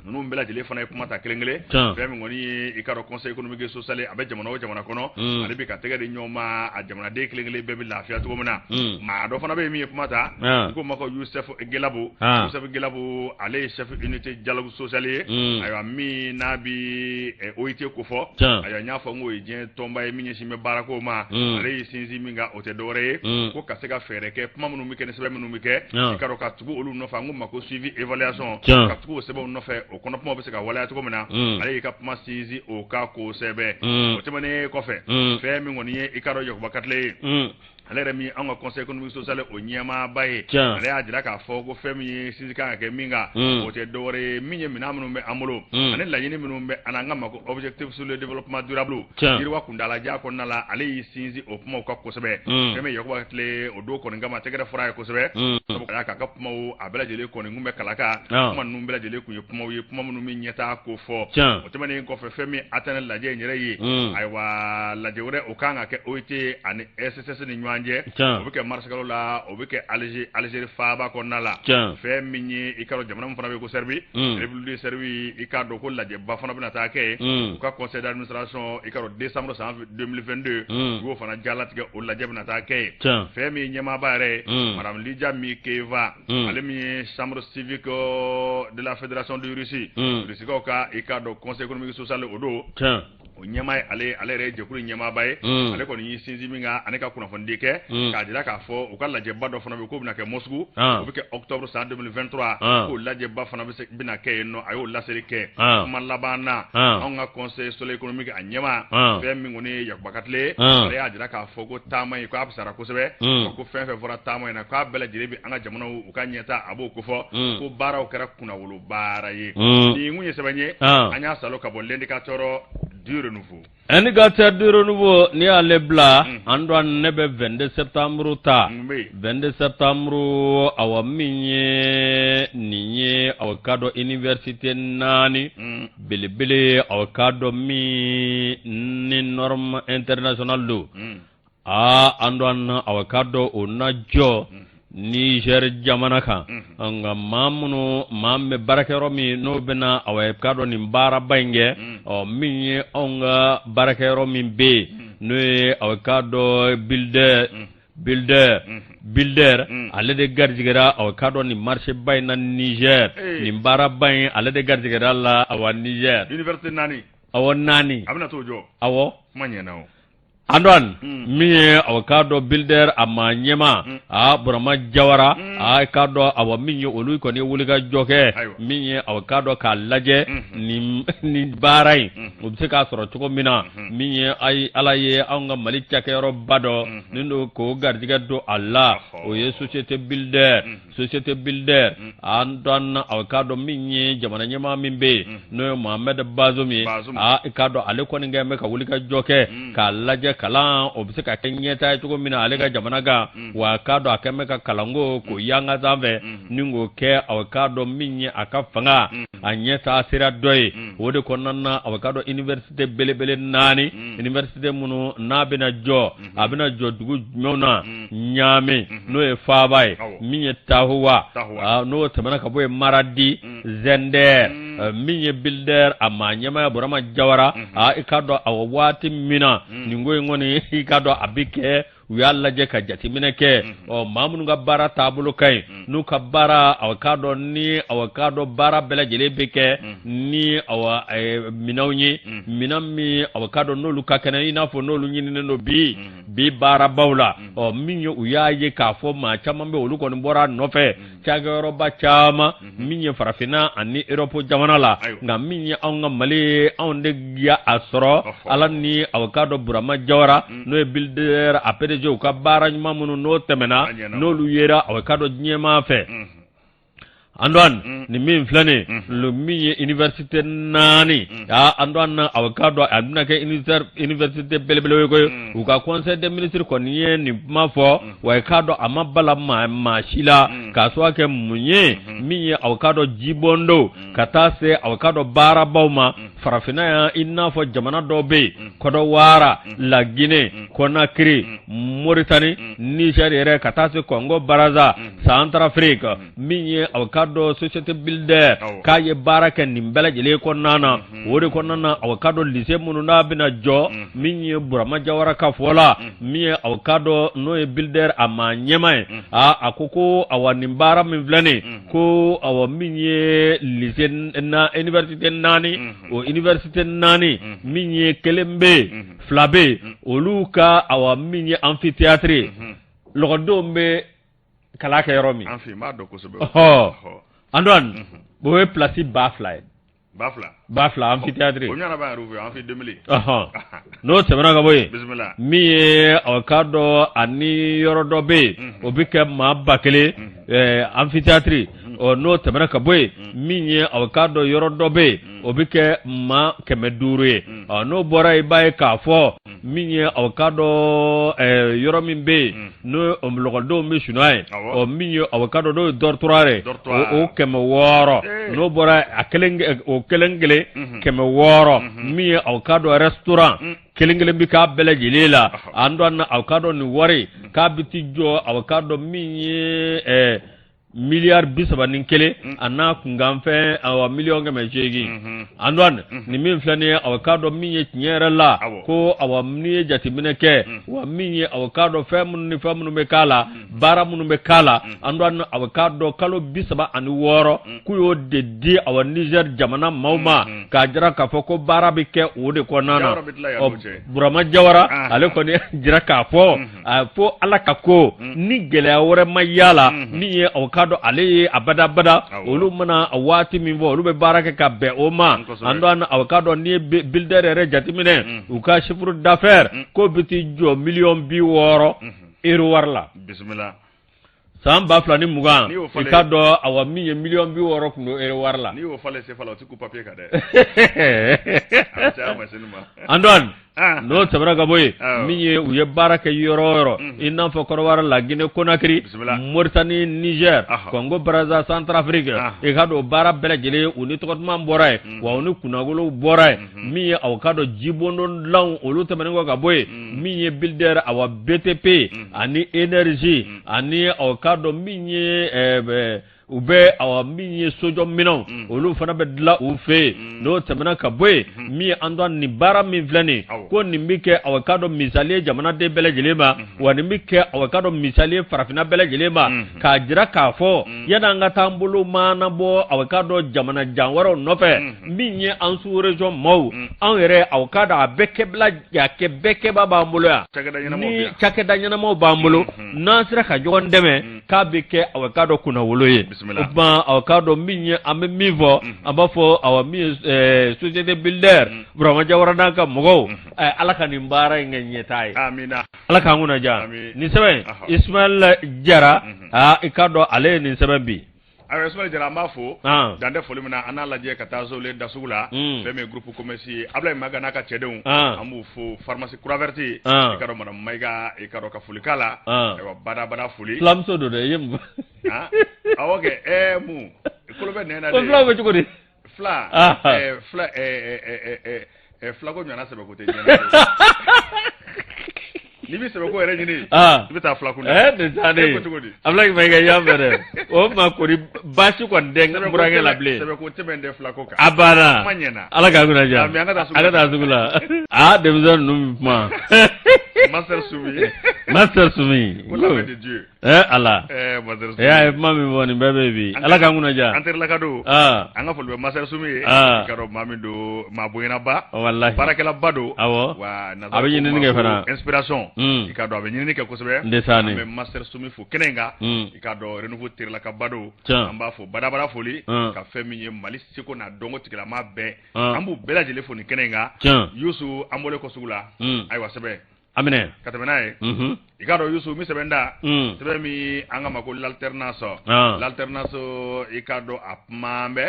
Ninnu bɛɛ lajɛlen fana ye kuma ta kelen kelen. Fɛn min kɔni ye, i k'a dɔn, Conseil économique et social, a bɛ jamana o jamana kɔnɔ, ale bɛ ka tɛgɛ di ɲɔgɔn ma, a jamanaden kelen kelen bɛɛ bɛ lafiya cogo min na. Maa dɔ fana bɛ yen min ye kuma ta, u k'o ma ko Youssef Gelabo. Youssef Gelabo, ale ye chef unité dialogue social ye. Ayiwa, min n'a bi OIT kofɔ, ayiwa, n y'a fɔ n k'o ye diɲɛ tɔnba ye min ɲɛsin bɛ baarako ma. Ale y'i sinsin min kan, o tɛ dɔwɛrɛ ye ko ka se ka fɛɛrɛ kɛ, kuma minnu bɛ kɛ ni sɛbɛn minnu bɛ kɛ, i k'a dɔn, ka tugu olu nɔfɛ, an k'o ma ko suivi évaluation, ka tugu o sɛbɛnw nɔfɛ, o kɔnɔ kumaw bɛ se ka waleya cogo min na. Ale y'i ka kuma sinsin o kan kosɛbɛ. O tɛmɛnen kɔfɛ, fɛn min kɔni ye, i k'a dɔn, Yakuba Katile ye, ale yɛrɛ min an ka Conseil économique social o ɲɛmaaba ye, ale y'a jira k'a fɔ ko fɛn min ye sinsin kan ka kɛ min kan, o tɛ dɔwɛrɛ ye min ye minɛn minnu bɛ an bolo ani laɲini minnu bɛ an k'a ma ko objectif sur le développement durable, yiriwa kuntaalajan kɔnɔna la. Ale y'i sinsin o kumaw kan kosɛbɛ. Fɛn min Yakuba Katile, o don kɔni kama, tɛgɛrɛ fɔra a ye kosɛbɛ, sabu ka d'a kan a ka kumaw a bɛɛ lajɛlen kɔni kun bɛ kalaka. Kuma ninnu bɛɛ lajɛlen kun ye kumaw ye, kuma minnu bɛ ɲɛtaa ko fɔ. O tɛmɛnen kɔfɛ, fɛn min Athènes lajɛ in yɛrɛ ye, ayiwa, lajɛ wɛrɛ o kan ka kɛ OIT ani SSS ni ɲɔgɔn cɛ, o bɛ kɛ marisikalo la, o bɛ kɛ Alger, Algérie faaba kɔnɔna la. Fɛn min ye, i k'a dɔn, jamana min fana bɛ yen ko Serbie, République de Serbie, i k'a dɔn ko lajɛba fana bɛna taa kɛ yen. U ka conseil d'administration, i k'a dɔn, décembre san 2022, u y'o fana jalatigɛ, o lajɛ bɛna taa kɛ yen. Fɛn min ye ɲɛmaaba yɛrɛ ye, Madame Lydia Mikeva, ale min ye chambre civique de la fédération de Russie, Rusikaw ka, i k'a dɔn, Conseil économique social, o don o ɲɛmaa ye ale, ale yɛrɛ ye jɛkulu ɲɛmaaba ye. Ale kɔni y'i sinsin min kan ani ka kunnafonidi kɛ k'a jira k'a fɔ u ka lajɛba dɔ fana bɛ k'o bɛna kɛ Moscou, o bɛ kɛ octobre san 2023, k'o lajɛba fana bɛ se bɛna kɛ yen nɔ. A y'o laseli kɛ. Kuma laban na, anw ka Conseil social économique a ɲɛmaa, fɛn min kɔni ye Yakuba Katile, ale y'a jira k'a fɔ ko taama in k'a fisara kosɛbɛ, ko fɛn fɛn fɔra taama in na, k'a bɛɛ lajɛlen bɛ an ka jamanaw u ka ɲɛtaa a b'o kofɔ, ko baaraw kɛra kunnawolo baara ye. Nin kun ye sɛbɛn ye, an y'a salo ka bɔ L'Indicateur. du renouveau. Indicateur du renouveau, n'i y'ale bila, Antoine, ne bɛ 22 septembre ta. 22 septembre, awa, min ye nin ye, awa, k'a dɔn université naani belebele, awa, k'a dɔn min ni norme internationale don. Aa, Antoine, awa, k'a dɔn o na jɔ Niger jamana kan. Nka maa minnu, maa min bɛ baarakɛyɔrɔ min n'o bɛna, awa, k'a dɔn nin baaraba in kɛ, ɔ, min ye anw ka baarakɛyɔrɔ min bɛ yen, n'o ye, awa, k'a dɔn Builder, ale de garijɛgɛra, awa, k'a dɔn nin marché ba in na Niger. Nin baaraba in, ale de garijɛgɛra la, awa, Niger. Université naani. Awɔ, naani. A bɛna t'o jɔ. Awɔ. Kuma ɲɛna o. Antoine, min ye, awa, k'a dɔn Builder a maa ɲɛma, a Burama Jawara, a k'a dɔn, awa, min ye olu kɔni ye wulikajɔ kɛ, min ye, awa, k'a dɔn k'a lajɛ nin baara in, u bɛ se k'a sɔrɔ cogo min na. Min ye ayi Ala ye anw ka Mali cakɛyɔrɔba dɔ nin don k'o garijɛgɛ don a la, o ye société Builder. Société Builder, Antoine, awa, k'a dɔn min ye jamana ɲɛmaa min bɛ yen, n'o ye Mohamed Bazoum ye, aa, i k'a dɔn ale kɔni kɛ bɛ ka wuli ka jɔ kɛ k'a lajɛ kalan o bɛ se ka kɛ ɲɛtaa ye cogo min na ale ka jamana kan. Wa k'a dɔn a kɛn bɛ ka kalanko k'o yanga sanfɛ ni k'o kɛ, awa, k'a dɔn min ye a ka fanga a ɲɛtaa sira dɔ ye. O de kɔnɔna na, awa, k'a dɔn université belebele naani, université minnu n'a bɛna jɔ, a bɛna jɔ dugu jumɛnw na? Ɲaame, n'o ye faaba ye, min ye Tahoua, n'o tɛmɛna ka bɔ yen, Maradi, Zinder. Min ye Builder a maa ɲɛmaaya Burama Jawara, i k'a dɔn, awa, waati min na nin ko in kɔni, i k'a dɔn a bɛ kɛ, u y'a lajɛ ka jateminɛ kɛ, ɔ, maa minnu ka baara taabolo ka ɲi, n'u ka baara, awa, k'a dɔn ni, awa, k'a dɔn baara bɛɛ lajɛlen bɛ kɛ ni, awa, minɛnw ye, minɛn min, awa, k'a dɔn n'olu ka kɛnɛ, i n'a fɔ n'olu ɲininen don bi bi baarabaw la. Ɔ, min ye u y'a ye k'a fɔ maa caman bɛ, olu kɔni bɔra a nɔfɛ, cakɛyɔrɔba caman min ye farafinna ani Europe jamana la. Nka min ye anw ka Mali ye, anw de y'a sɔrɔ Ala ni, awa, k'a dɔn Burama Jawara, n'o ye Builder a PDG, u ka baara ɲuman minnu n'o tɛmɛna, n'olu yera, awa, k'a dɔn diɲɛmaa fɛ. Antoine, nin min filɛ nin ye, min ye université naani, aa, Antoine, awa, k'a dɔn a bɛna kɛ université belebele ye koyi. U ka conseil des ministres kɔni ye nin kuma fɔ. Wa i k'a dɔn a ma bala maa si la k'a sababu kɛ mun ye? Min ye, awa, k'a dɔn jibɔndo ka taa se, awa, k'a dɔn baarabaw ma farafinna yan, i n'a fɔ jamana dɔw bɛ yen, Kɔdɔwara, Laginɛ, Kɔnakiri, Moritani, Niger yɛrɛ, ka taa se Kɔngo Baraza, Centrafrique. Min ye, awa, k'a dɔn société Builder k'a ye baara kɛ nin bɛɛ lajɛlen kɔnɔna na. O de kɔnɔna na, awa, k'a dɔn lycée minnu n'a bɛna jɔ, min ye Burama Jawara ka fɔ la, min ye, awa, k'a dɔn n'o ye Builder a maa ɲɛma ye, aa, a ko awa, nin baara min filɛ nin, ko awa, min ye lycée na université naani, o université naani, min ye kelen bɛ yen, fila bɛ yen, olu ka, awa, min ye amphithéâtre, lɔgɔdenw bɛ kalan kɛ yɔrɔ min. Amphi, n b'a dɔn kosɛbɛ. Ɔhɔ, Antoine, o ye place 2000 ye. 2000. 2000 amphithéâtre. O ɲɔgɔnna b'an yɛrɛ fɛ, amphi 2000. Ɔhɔn, n'o tɛmɛna ka bɔ yen, Bisimila. min ye, aw k'a dɔn ani yɔrɔ dɔ bɛ yen, o bɛ kɛ maa 1000 amphithéâtre. Ɔ, n'o tɛmɛna ka bɔ yen, min ye, aw k'a dɔn yɔrɔ dɔ bɛ yen, o bɛ kɛ maa 500 ye. Ɔ, n'o bɔra, i b'a ye k'a fɔ min ye, aw k'a dɔn yɔrɔ min bɛ yen, n'o lɔgɔdenw bɛ sunɔgɔ ye, ɔ, min ye, aw k'a dɔn n'o ye dortoir ye, o 600. N'o bɔra a kelen, o kelen kelen 600. Min ye, aw k'a dɔn restaurant kelen kelen bɛ k'a bɛɛ lajɛlen la. An dɔn, aw k'a dɔn nin wari k'a bɛ t'i jɔ, aw k'a dɔn min ye miliyari 31 a n'a kunkanfɛn, awa, miliyɔn 800. Antoine, nin min filɛ nin ye, aw k'a dɔn min ye tiɲɛ yɛrɛ la, ko awa, n'i ye jateminɛ kɛ, wa min ye, aw k'a dɔn fɛn minnu ni fɛn minnu bɛ k'a la, baara minnu bɛ k'a la, Antoine, aw k'a dɔn kalo 36 k'u y'o de di, awa, Niger jamana maaw ma, k'a jira k'a fɔ ko baara bɛ kɛ o de kɔnɔna na. Burama Jawara, ale kɔni jira k'a fɔ a fo Ala ka ko ni gɛlɛya wɛrɛ ma y'a la. Min ye, aw k'a dɔn ale ye abadabada, olu mana waati min fɔ, olu bɛ baara kɛ ka bɛn o ma. An aw k'a dɔn n'i ye Builder yɛrɛ jateminɛ, u ka chiffre d'affaires k'o bɛ t'i jɔ miliyɔn 60 euro wari la. Bisimila. San 2020, i k'a dɔn, awa, min ye miliyɔn 60 tun don euro wari la. N'i y'o falen CFA la, o tɛ kun papier kan dɛ. A bɛ caya machine ma. Antoine, n'o tɛmɛna ka bɔ yen, min ye u ye baara kɛ yɔrɔ o yɔrɔ, i n'a fɔ Kɔrɔwari, la Guinée Conakry, Mauritanie, Niger, Congo Brazza, Centrafrique, i k'a dɔn baara bɛɛ lajɛlen, u ni tɔgɔ duman bɔra yen, wa u ni kunnawolow bɔra yen. Min ye aw k'a dɔn jibondon dilanw, olu tɛmɛnen kɔ ka bɔ yen, min ye Builder, awa, BTP ani énergie, ani aw k'a dɔn min ye u bɛ, awa, min ye sojɔminɛnw, olu fana bɛ dilan u fɛ yen. N'o tɛmɛna ka bɔ yen, min ye Antoine, nin baara min filɛ nin, ko nin bɛ kɛ, aw k'a dɔn, misali ye jamanaden bɛɛ lajɛlen ma, wa nin bɛ kɛ, aw k'a dɔn, misali ye farafinna bɛɛ lajɛlen ma, k'a jira k'a fɔ yanni an ka taa an bolo maana bɔ, aw k'a dɔn, jamana jan wɛrɛw nɔfɛ, min ye an sous région maaw, anw yɛrɛ, aw k'a dɔn, a bɛɛ kɛbila, a kɛ bɛɛ kɛba b'an bolo yan, ni cakɛda ɲɛnamaw b'an bolo, n'an sera ka ɲɔgɔn dɛmɛ, k'a bɛ kɛ, aw k'a dɔn, kunnawolo ye. O tuma, aw k'a dɔn min ye, an bɛ min fɔ, an b'a fɔ, awa, min ye société Builder, Burama Jawara n'a ka mɔgɔw, Ala ka nin baara in kɛ ɲɛtaa ye. Ala k'an kunna diya. Nin sɛbɛn, Ismaël Jara, aa, i k'a dɔn, ale ye nin sɛbɛn bi. Ayiwa, Ismaël Jara, an b'a fo dan tɛ foli min na. An n'a lajɛ ka taa Zole da sugu la, fɛn min ye groupe commerce ye, Ablaye Maga n'a ka cɛdenw, an b'u fo. Pharmacie Croix Verte, i ka dɔn, madame Mayiga, i ka dɔn, ka foli k'a la. Ayiwa, badabada foli. Fulamuso don dɛ, i ye mun Awɔ kɛ, ɛɛ, mun kolo bɛ nɛn na de. Ko fulaw bɛ cogo di? Fila, fila, filako ɲɔgɔnna sɛbɛko tɛ diɲɛ na. N'i bɛ sɛbɛko yɛrɛ ɲini, i bɛ taa filakunda. Ɛ, nin taa ne E ko cogo di? Ablaye Mayiga, i y'a mɛn dɛ. O tuma kɔni baasi kɔni tɛ n burankɛ la bilen. Sɛbɛko tɛmɛn tɛ filako kan. A banna. Kuma ɲɛna. Ala k'a kunna diya. Ami, an ka taa sugu la. An ka taa sugu la. Aa, denmisɛn ninnu bɛ kuma. Master Sumi. Master Sumi. Ko la main de Dieu. Ɛ Ala. Ɛɛ, Master Sumi. E y'a ye kuma min fɔ, nin bɛɛ bɛ bi. Ala k'an kunna diya. An terilaka don. An ka foli bɛ Master Sumi ye. I ka dɔn maa min don, maa bonyana-ba. Walahi. Baarakɛlaba don. Awɔ. Wa a bɛ ɲinini kɛ fana. Inspiration. I ka dɔn, a bɛ ɲinini kɛ kosɛbɛ. N tɛ sa An bɛ Master Sumi fo kɛnɛ in kan. I ka dɔn, Renouveau terilakaba don. An b'a fo badabada foli. Ka fɛn min ye Mali seko n'a dɔnko tigilama bɛɛ. An b'u bɛɛ lajɛlen fo nin kɛnɛ in kan. Yusu, an bɔlen kɔ sugu la. Ayiwa, sɛbɛn. A minɛ. Ka tɛmɛ n'a ye. I k'a dɔn, Yusu, min sɛbɛn da, sɛbɛn min an ka ma ko l'alternance. L'alternance, i k'a dɔn, a kuma bɛ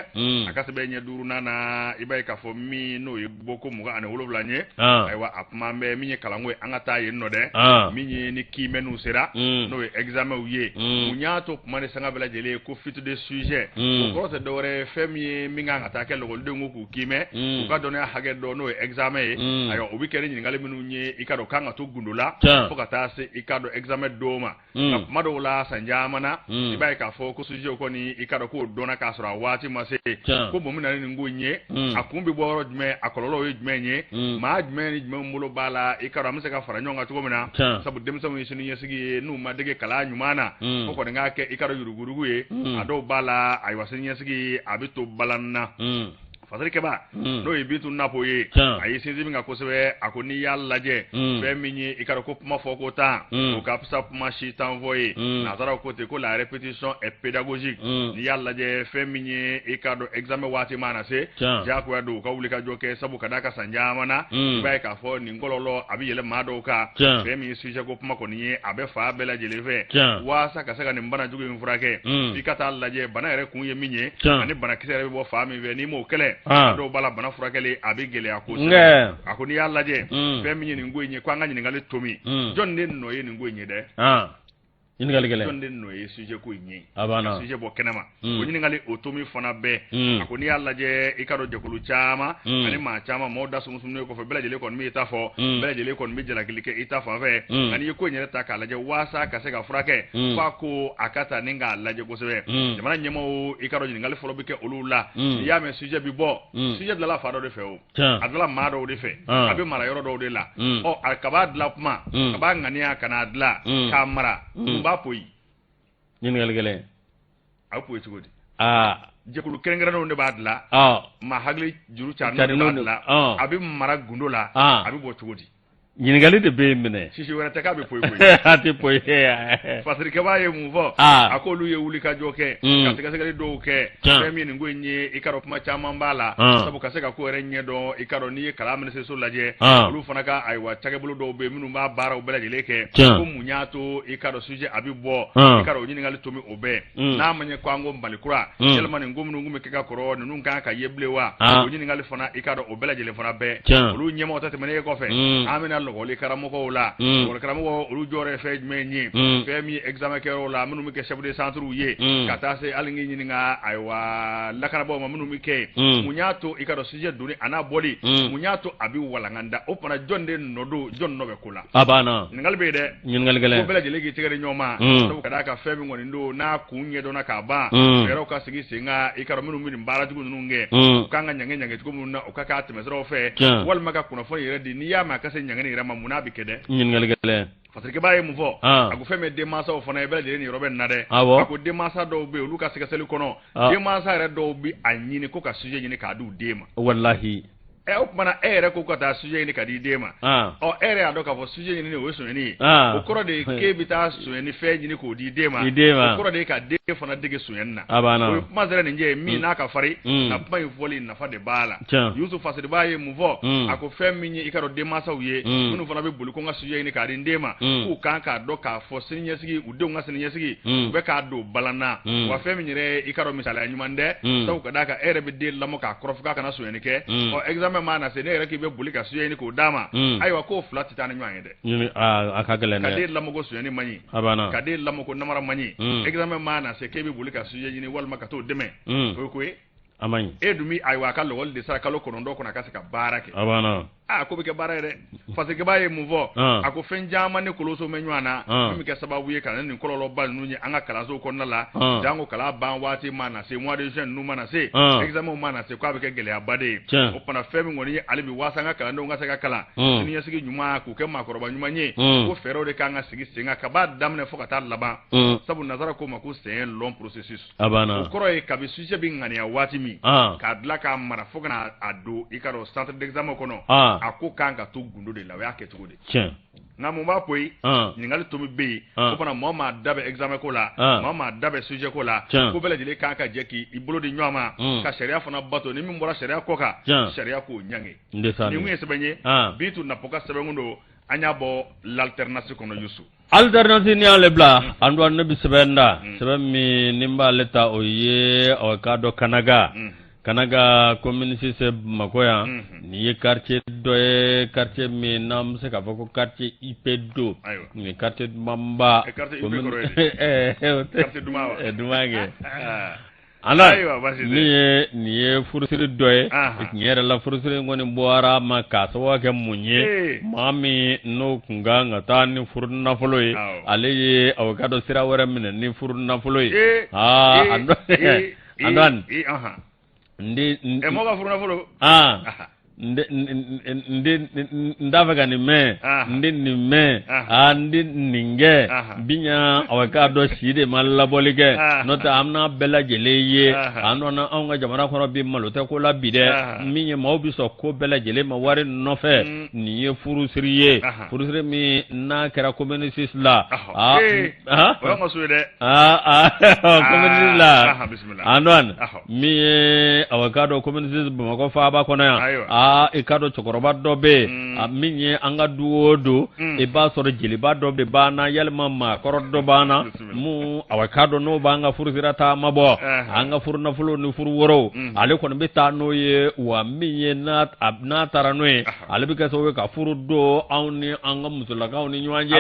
a ka sɛbɛn ɲɛ duurunan na, i b'a ye k'a fɔ min n'o ye bɔko 27 ye. Ayiwa, a kuma bɛ min ye kalanko ye, an ka taa yen nɔ dɛ. Min ye ni kiimɛniw sera, n'o ye examenw ye, mun y'a to kuma ni sanga bɛɛ lajɛlen ko fuite de sujet? O kɔrɔ tɛ dɔwɛrɛ ye, fɛn min ye min kan ka taa kɛ lakɔlidenw ko k'u kiimɛ, u ka dɔnniya hakɛ dɔn, n'o ye examen ye. Ayiwa, o bɛ kɛ ni ɲininkali minnu ye, i ka dɔn, kan ka to gundo la fo ka taa se, i ka dɔn, examen don ma. Nka kuma dɔw la, san caman na, i b'a ye k'a fɔ ko sujet kɔni, i ka dɔn, k'o dɔnna k'a sɔrɔ a waati ma se. Ko mun bɛ na ni nin ko in ye? A kun bɛ bɔ yɔrɔ jumɛn? A kɔlɔlɔw ye jumɛn ye? Maa jumɛn ni jumɛn bolo b'a la? I ka dɔn, an bɛ se ka fara ɲɔgɔn kan cogo min na, sabu denmisɛnw ye sini ɲɛsigi ye, n'u ma dege kalan ɲuman na, fo kɔni k'a kɛ, i ka dɔn, yuruguyurugu ye, a dɔw b'a la. Ayiwa, sini ɲɛsigi a bɛ to balan na. Fasarikɛba, n'o ye Bintu Napo ye, a ye sinsin min kan kosɛbɛ, a ko n'i y'a lajɛ, fɛn min ye, i ka dɔn, ko kuma fɔ ko 10, o ka fisa kuma si tan fɔ ye. Nansaraw ko ten ko la répétition est pédagogique. N'i y'a lajɛ, fɛn min ye, i ka dɔn, examen waati mana se, diyagoya don u ka wuli ka jɔ kɛ, sabu ka d'a kan san caman na, i b'a ye k'a fɔ nin kɔlɔlɔ a bɛ yɛlɛ maa dɔw kan. Fɛn min ye sujet ko kuma kɔni ye, a bɛ fan bɛɛ lajɛlen fɛ. Waasa ka se ka nin bana jugu in furakɛ, f'i ka taa lajɛ bana yɛrɛ kun ye min ye, ani banakisɛ yɛrɛ bɛ bɔ fan min fɛ. N'i m'o kɛlɛ, dɔw b'a la, bana furakɛli a bɛ gɛlɛya kosɛbɛ. A ko n'i y'a lajɛ, fɛn min ye nin ko in ye, ko an ka ɲininkali tomi, jɔn de nɔ ye nin ko in ye dɛ? Ɲininkali gɛlɛn. Jɔn de nɔ ye sujet ko in ye? A banna. Sujet bɔ kɛnɛma, o ɲininkali o tomi fana bɛɛ. A ko n'i y'a lajɛ, i ka dɔn, jɛkulu caman ani maa caman, maaw da sumusumunen kɔfɛ, bɛɛ lajɛlen kɔni b'i ta fɔ, bɛɛ lajɛlen kɔni bɛ jalakili kɛ i ta fan fɛ. Nka n'i ye ko in yɛrɛ ta k'a lajɛ, waasa ka se ka furakɛ, f'a ko a ka ta ni k'a lajɛ kosɛbɛ. Jamana ɲɛmaaw, i ka dɔn, ɲininkali fɔlɔ bɛ kɛ olu la. N'i y'a mɛn sujet bɛ bɔ, sujet dilanla fan dɔ de fɛ, o a dilanla maa dɔw de fɛ, a bɛ mara yɔrɔ dɔw de la. Ɔ, a kab'a dilan kuma, kab'a ŋaniya ka n'a dilan k'a mara, mun b'a poyi? Ɲininkali gɛlɛn. A bɛ poyi cogo di? Aa. Jɛkulu kɛrɛnkɛrɛnnenw de b'a dilan, maa hakili juru carinenw de b'a dilan, a bɛ mara gundo la, a bɛ bɔ cogo di? Ɲininkali de bɛ yen minɛ sisi wɛrɛ tɛ k'a bɛ poyi koyi a tɛ poyi Fasirikɛba ye mun fɔ a ko olu ye wulikajɔ kɛ ka sɛgɛsɛgɛli dɔw kɛ fɛn min nin ko in ye i k'a dɔn kuma caman b'a la sabu ka se ka ko yɛrɛ ɲɛdɔn i k'a dɔn n'i ye kalan minisiriso lajɛ olu fana ka ayiwa cakɛbolo dɔw bɛ yen minnu b'a baaraw bɛɛ lajɛlen kɛ ko mun y'a to i k'a dɔn sujet a bɛ bɔ i k'a dɔn o ɲininkali tomi o bɛɛ n'a ma ɲɛ ko an ko Mali kura yalima nin ko minnu tun bɛ kɛ ka kɔrɔ ninnu kan ka ye bilen wa o ɲininkali fana i k'a dɔn o bɛɛ lajɛlen fana bɛɛ olu ɲɛmɔgɔ ta tɛmɛnen kɔfɛ an bɛna lɔgɔli karamɔgɔw la lɔgɔli karamɔgɔ olu jɔyɔrɔ ye fɛn jumɛn ye fɛn min ye examen kɛyɔrɔw la minnu bɛ kɛ chef de centre ye ka taa se hali k'i ɲininka ayiwa lakanabaaw ma minnu bɛ kɛ yen mun y'a to i k'a dɔn sujet donni a n'a bɔli mun y'a to a bɛ walankanda o fana jɔn de nɔ don jɔn nɔ bɛ ko la a banna ɲininkali bɛ yen dɛ ɲininkali gɛlɛn ko bɛɛ lajɛlen k'i tɛgɛ di ɲɔgɔn ma sabu ka d'a kan fɛn min kɔni don n'a kun ɲɛdɔnna k'a ban fɛɛrɛw ka sigi sen kan i k'a dɔn minnu bɛ nin baara jugu ninnu kɛ u kan ka ɲangi ɲangi cogo minnu na u ka k'a tɛmɛsiraw fɛ walima ka kunnafoni yɛrɛ di n'i y'a mɛn a ka se ɲangini yɛrɛ ma mun n'a bɛ kɛ dɛ ɲininkali gɛlɛn Fasirikɛba ye mun fɔ a ko fɛn min ye denmansaw fana ye bɛɛ lajɛlen niyɔrɔ bɛ nin na dɛ a ko denmansa dɔw bɛ yen olu ka sɛgɛsɛgɛli kɔnɔ denmansa yɛrɛ dɔw bɛ a ɲini ko ka sujet ɲini k'a di u den ma walahi Ɛ o tuma na e yɛrɛ ko ka taa sujet ɲini ka di den ma ɔ e yɛrɛ y'a dɔn k'a fɔ sujet ɲini o ye sonyɛni ye o kɔrɔ de ye k'e bɛ taa sonyɛni fɛn ɲini k'o di den ma o kɔrɔ de ye ka den fana dege sonyɛni na o ye kuma sera nin jɛ ye min n'a ka farin nka kuma in fɔli nafa de b'a la Yusu Fasiriba ye mun fɔ a ko fɛn min ye i k'a dɔn denmansaw ye minnu fana bɛ boli ko n ka sujet ɲini k'a di n den ma k'u kan k'a dɔn k'a fɔ siniɲɛsigi u denw ka siniɲɛsigi u bɛ k'a don balan na wa fɛn min yɛrɛ i k'a dɔn misaliya ɲuman tɛ sabu ka d'a kan e yɛrɛ bɛ den lamɔ k'a kɔrɔfɔ k'a kana sonyɛni kɛ ɔ examen mana se ne yɛrɛ k'i bɛ boli ka sujet ɲini k'o d'a ma ayiwa k'o fila tɛ taa ni ɲɔgɔn ye dɛ a ka gɛlɛn ka den lamɔ ko sonyɛni man ɲi ka den lamɔ ko namara man ɲi examen mana se k'e bɛ boli ka sujet ɲini walima ka t'o dɛmɛ o ye ko ye a man ɲi e dun bɛ ayiwa a ka lɔgɔli de sara kalo 9 kɔnɔ a ka se ka baara kɛ a banna aa ko bɛ kɛ baara ye dɛ Fasirikɛba ye mun fɔ a ko fɛn caman ni koloso bɛ ɲɔgɔn na min bɛ kɛ sababu ye ka na nin kɔlɔlɔba ninnu ye an ka kalansow kɔnɔna la janko kalan ban waati mana se mois de juin ninnu mana se examen mana se k'a bɛ kɛ gɛlɛyaba de ye o fana fɛn min kɔni ye hali bi waasa an ka kalandenw ka se ka kalan siniɲɛsigi ɲuman k'u kɛ maakɔrɔba ɲuman ye ko fɛɛrɛw de kan ka sigi sen kan kab'a daminɛ fo ka taa laban sabu nazara k'o ma ko c'est un long processus a banna o kɔrɔ ye kabi sujet bɛ ŋaniya waati min k'a dilan k'a mara fo ka na a don i k'a dɔn centre d'examen kɔnɔ a ko kan ka to gundo de la o y'a kɛcogo de tiɲɛ nka mun b'a poyi ɲininkali tomi bɛ yen o fana maa o maa da bɛ examen ko la maa o maa da bɛ sujet ko la ko bɛɛ lajɛlen kan ka jɛ k'i bolo di ɲɔgɔn ma ka sariya fana bato ni min bɔra sariya kɔ kan sariya k'o ɲangi nin kun ye sɛbɛn ye Bintu Napo ka sɛbɛn don an y'a bɔ l'alternance kɔnɔ Yusu Alternance ni y'ale bila Antoine ne bɛ sɛbɛn da sɛbɛn min ni n b'ale ta o ye o k'a dɔn Kanaga Kanaga commune 6 Bamakɔ yan nin ye quartier dɔ ye quartier min n'an bɛ se k'a fɔ ko quartier huppé don nin quartier dumanba duman kɛ Ala min ye nin ye furusiri dɔ ye tiɲɛ yɛrɛ la furusiri in kɔni bɔra a ma k'a sababu kɛ mun ye maa min n'o tun kan ka taa ni furu nafolo ye ale ye a k'a dɔn sira wɛrɛ minɛ ni furu nafolo ye aa Antoine n mɔgɔ ka furu nafolo n t'a fɛ ka nin mɛn n tɛ nin mɛn aa n tɛ nin kɛ biɲa a k'a dɔn si de ma labɔli kɛ n'o tɛ an n'a bɛɛ lajɛlen ye an nɔ anw ka jamana kɔnɔ bi malo tɛ ko la bi dɛ min ye maaw bɛ sɔn ko bɛɛ lajɛlen ma wari nɔfɛ nin ye furusiri ye furusiri min n'a kɛra commune 6 la aa o y'an ka so ye dɛ aa commune 6 la Antoine min ye a k'a dɔn commune 6 Bamakɔ faaba kɔnɔ yan aa i k'a dɔn cɛkɔrɔba dɔ bɛ yen min ye an ka du o du i b'a sɔrɔ jeliba dɔ de b'an na yalima maakɔrɔ dɔ b'an na mun a k'a dɔn n'o b'an ka furusira taama bɔ an ka furu nafolo ni furu worow ale kɔni bɛ taa n'o ye wa min ye n'a taara n'o ye ale bɛ kɛ sababu ye ka furu don anw ni an ka musolakaw ni ɲɔgɔn cɛ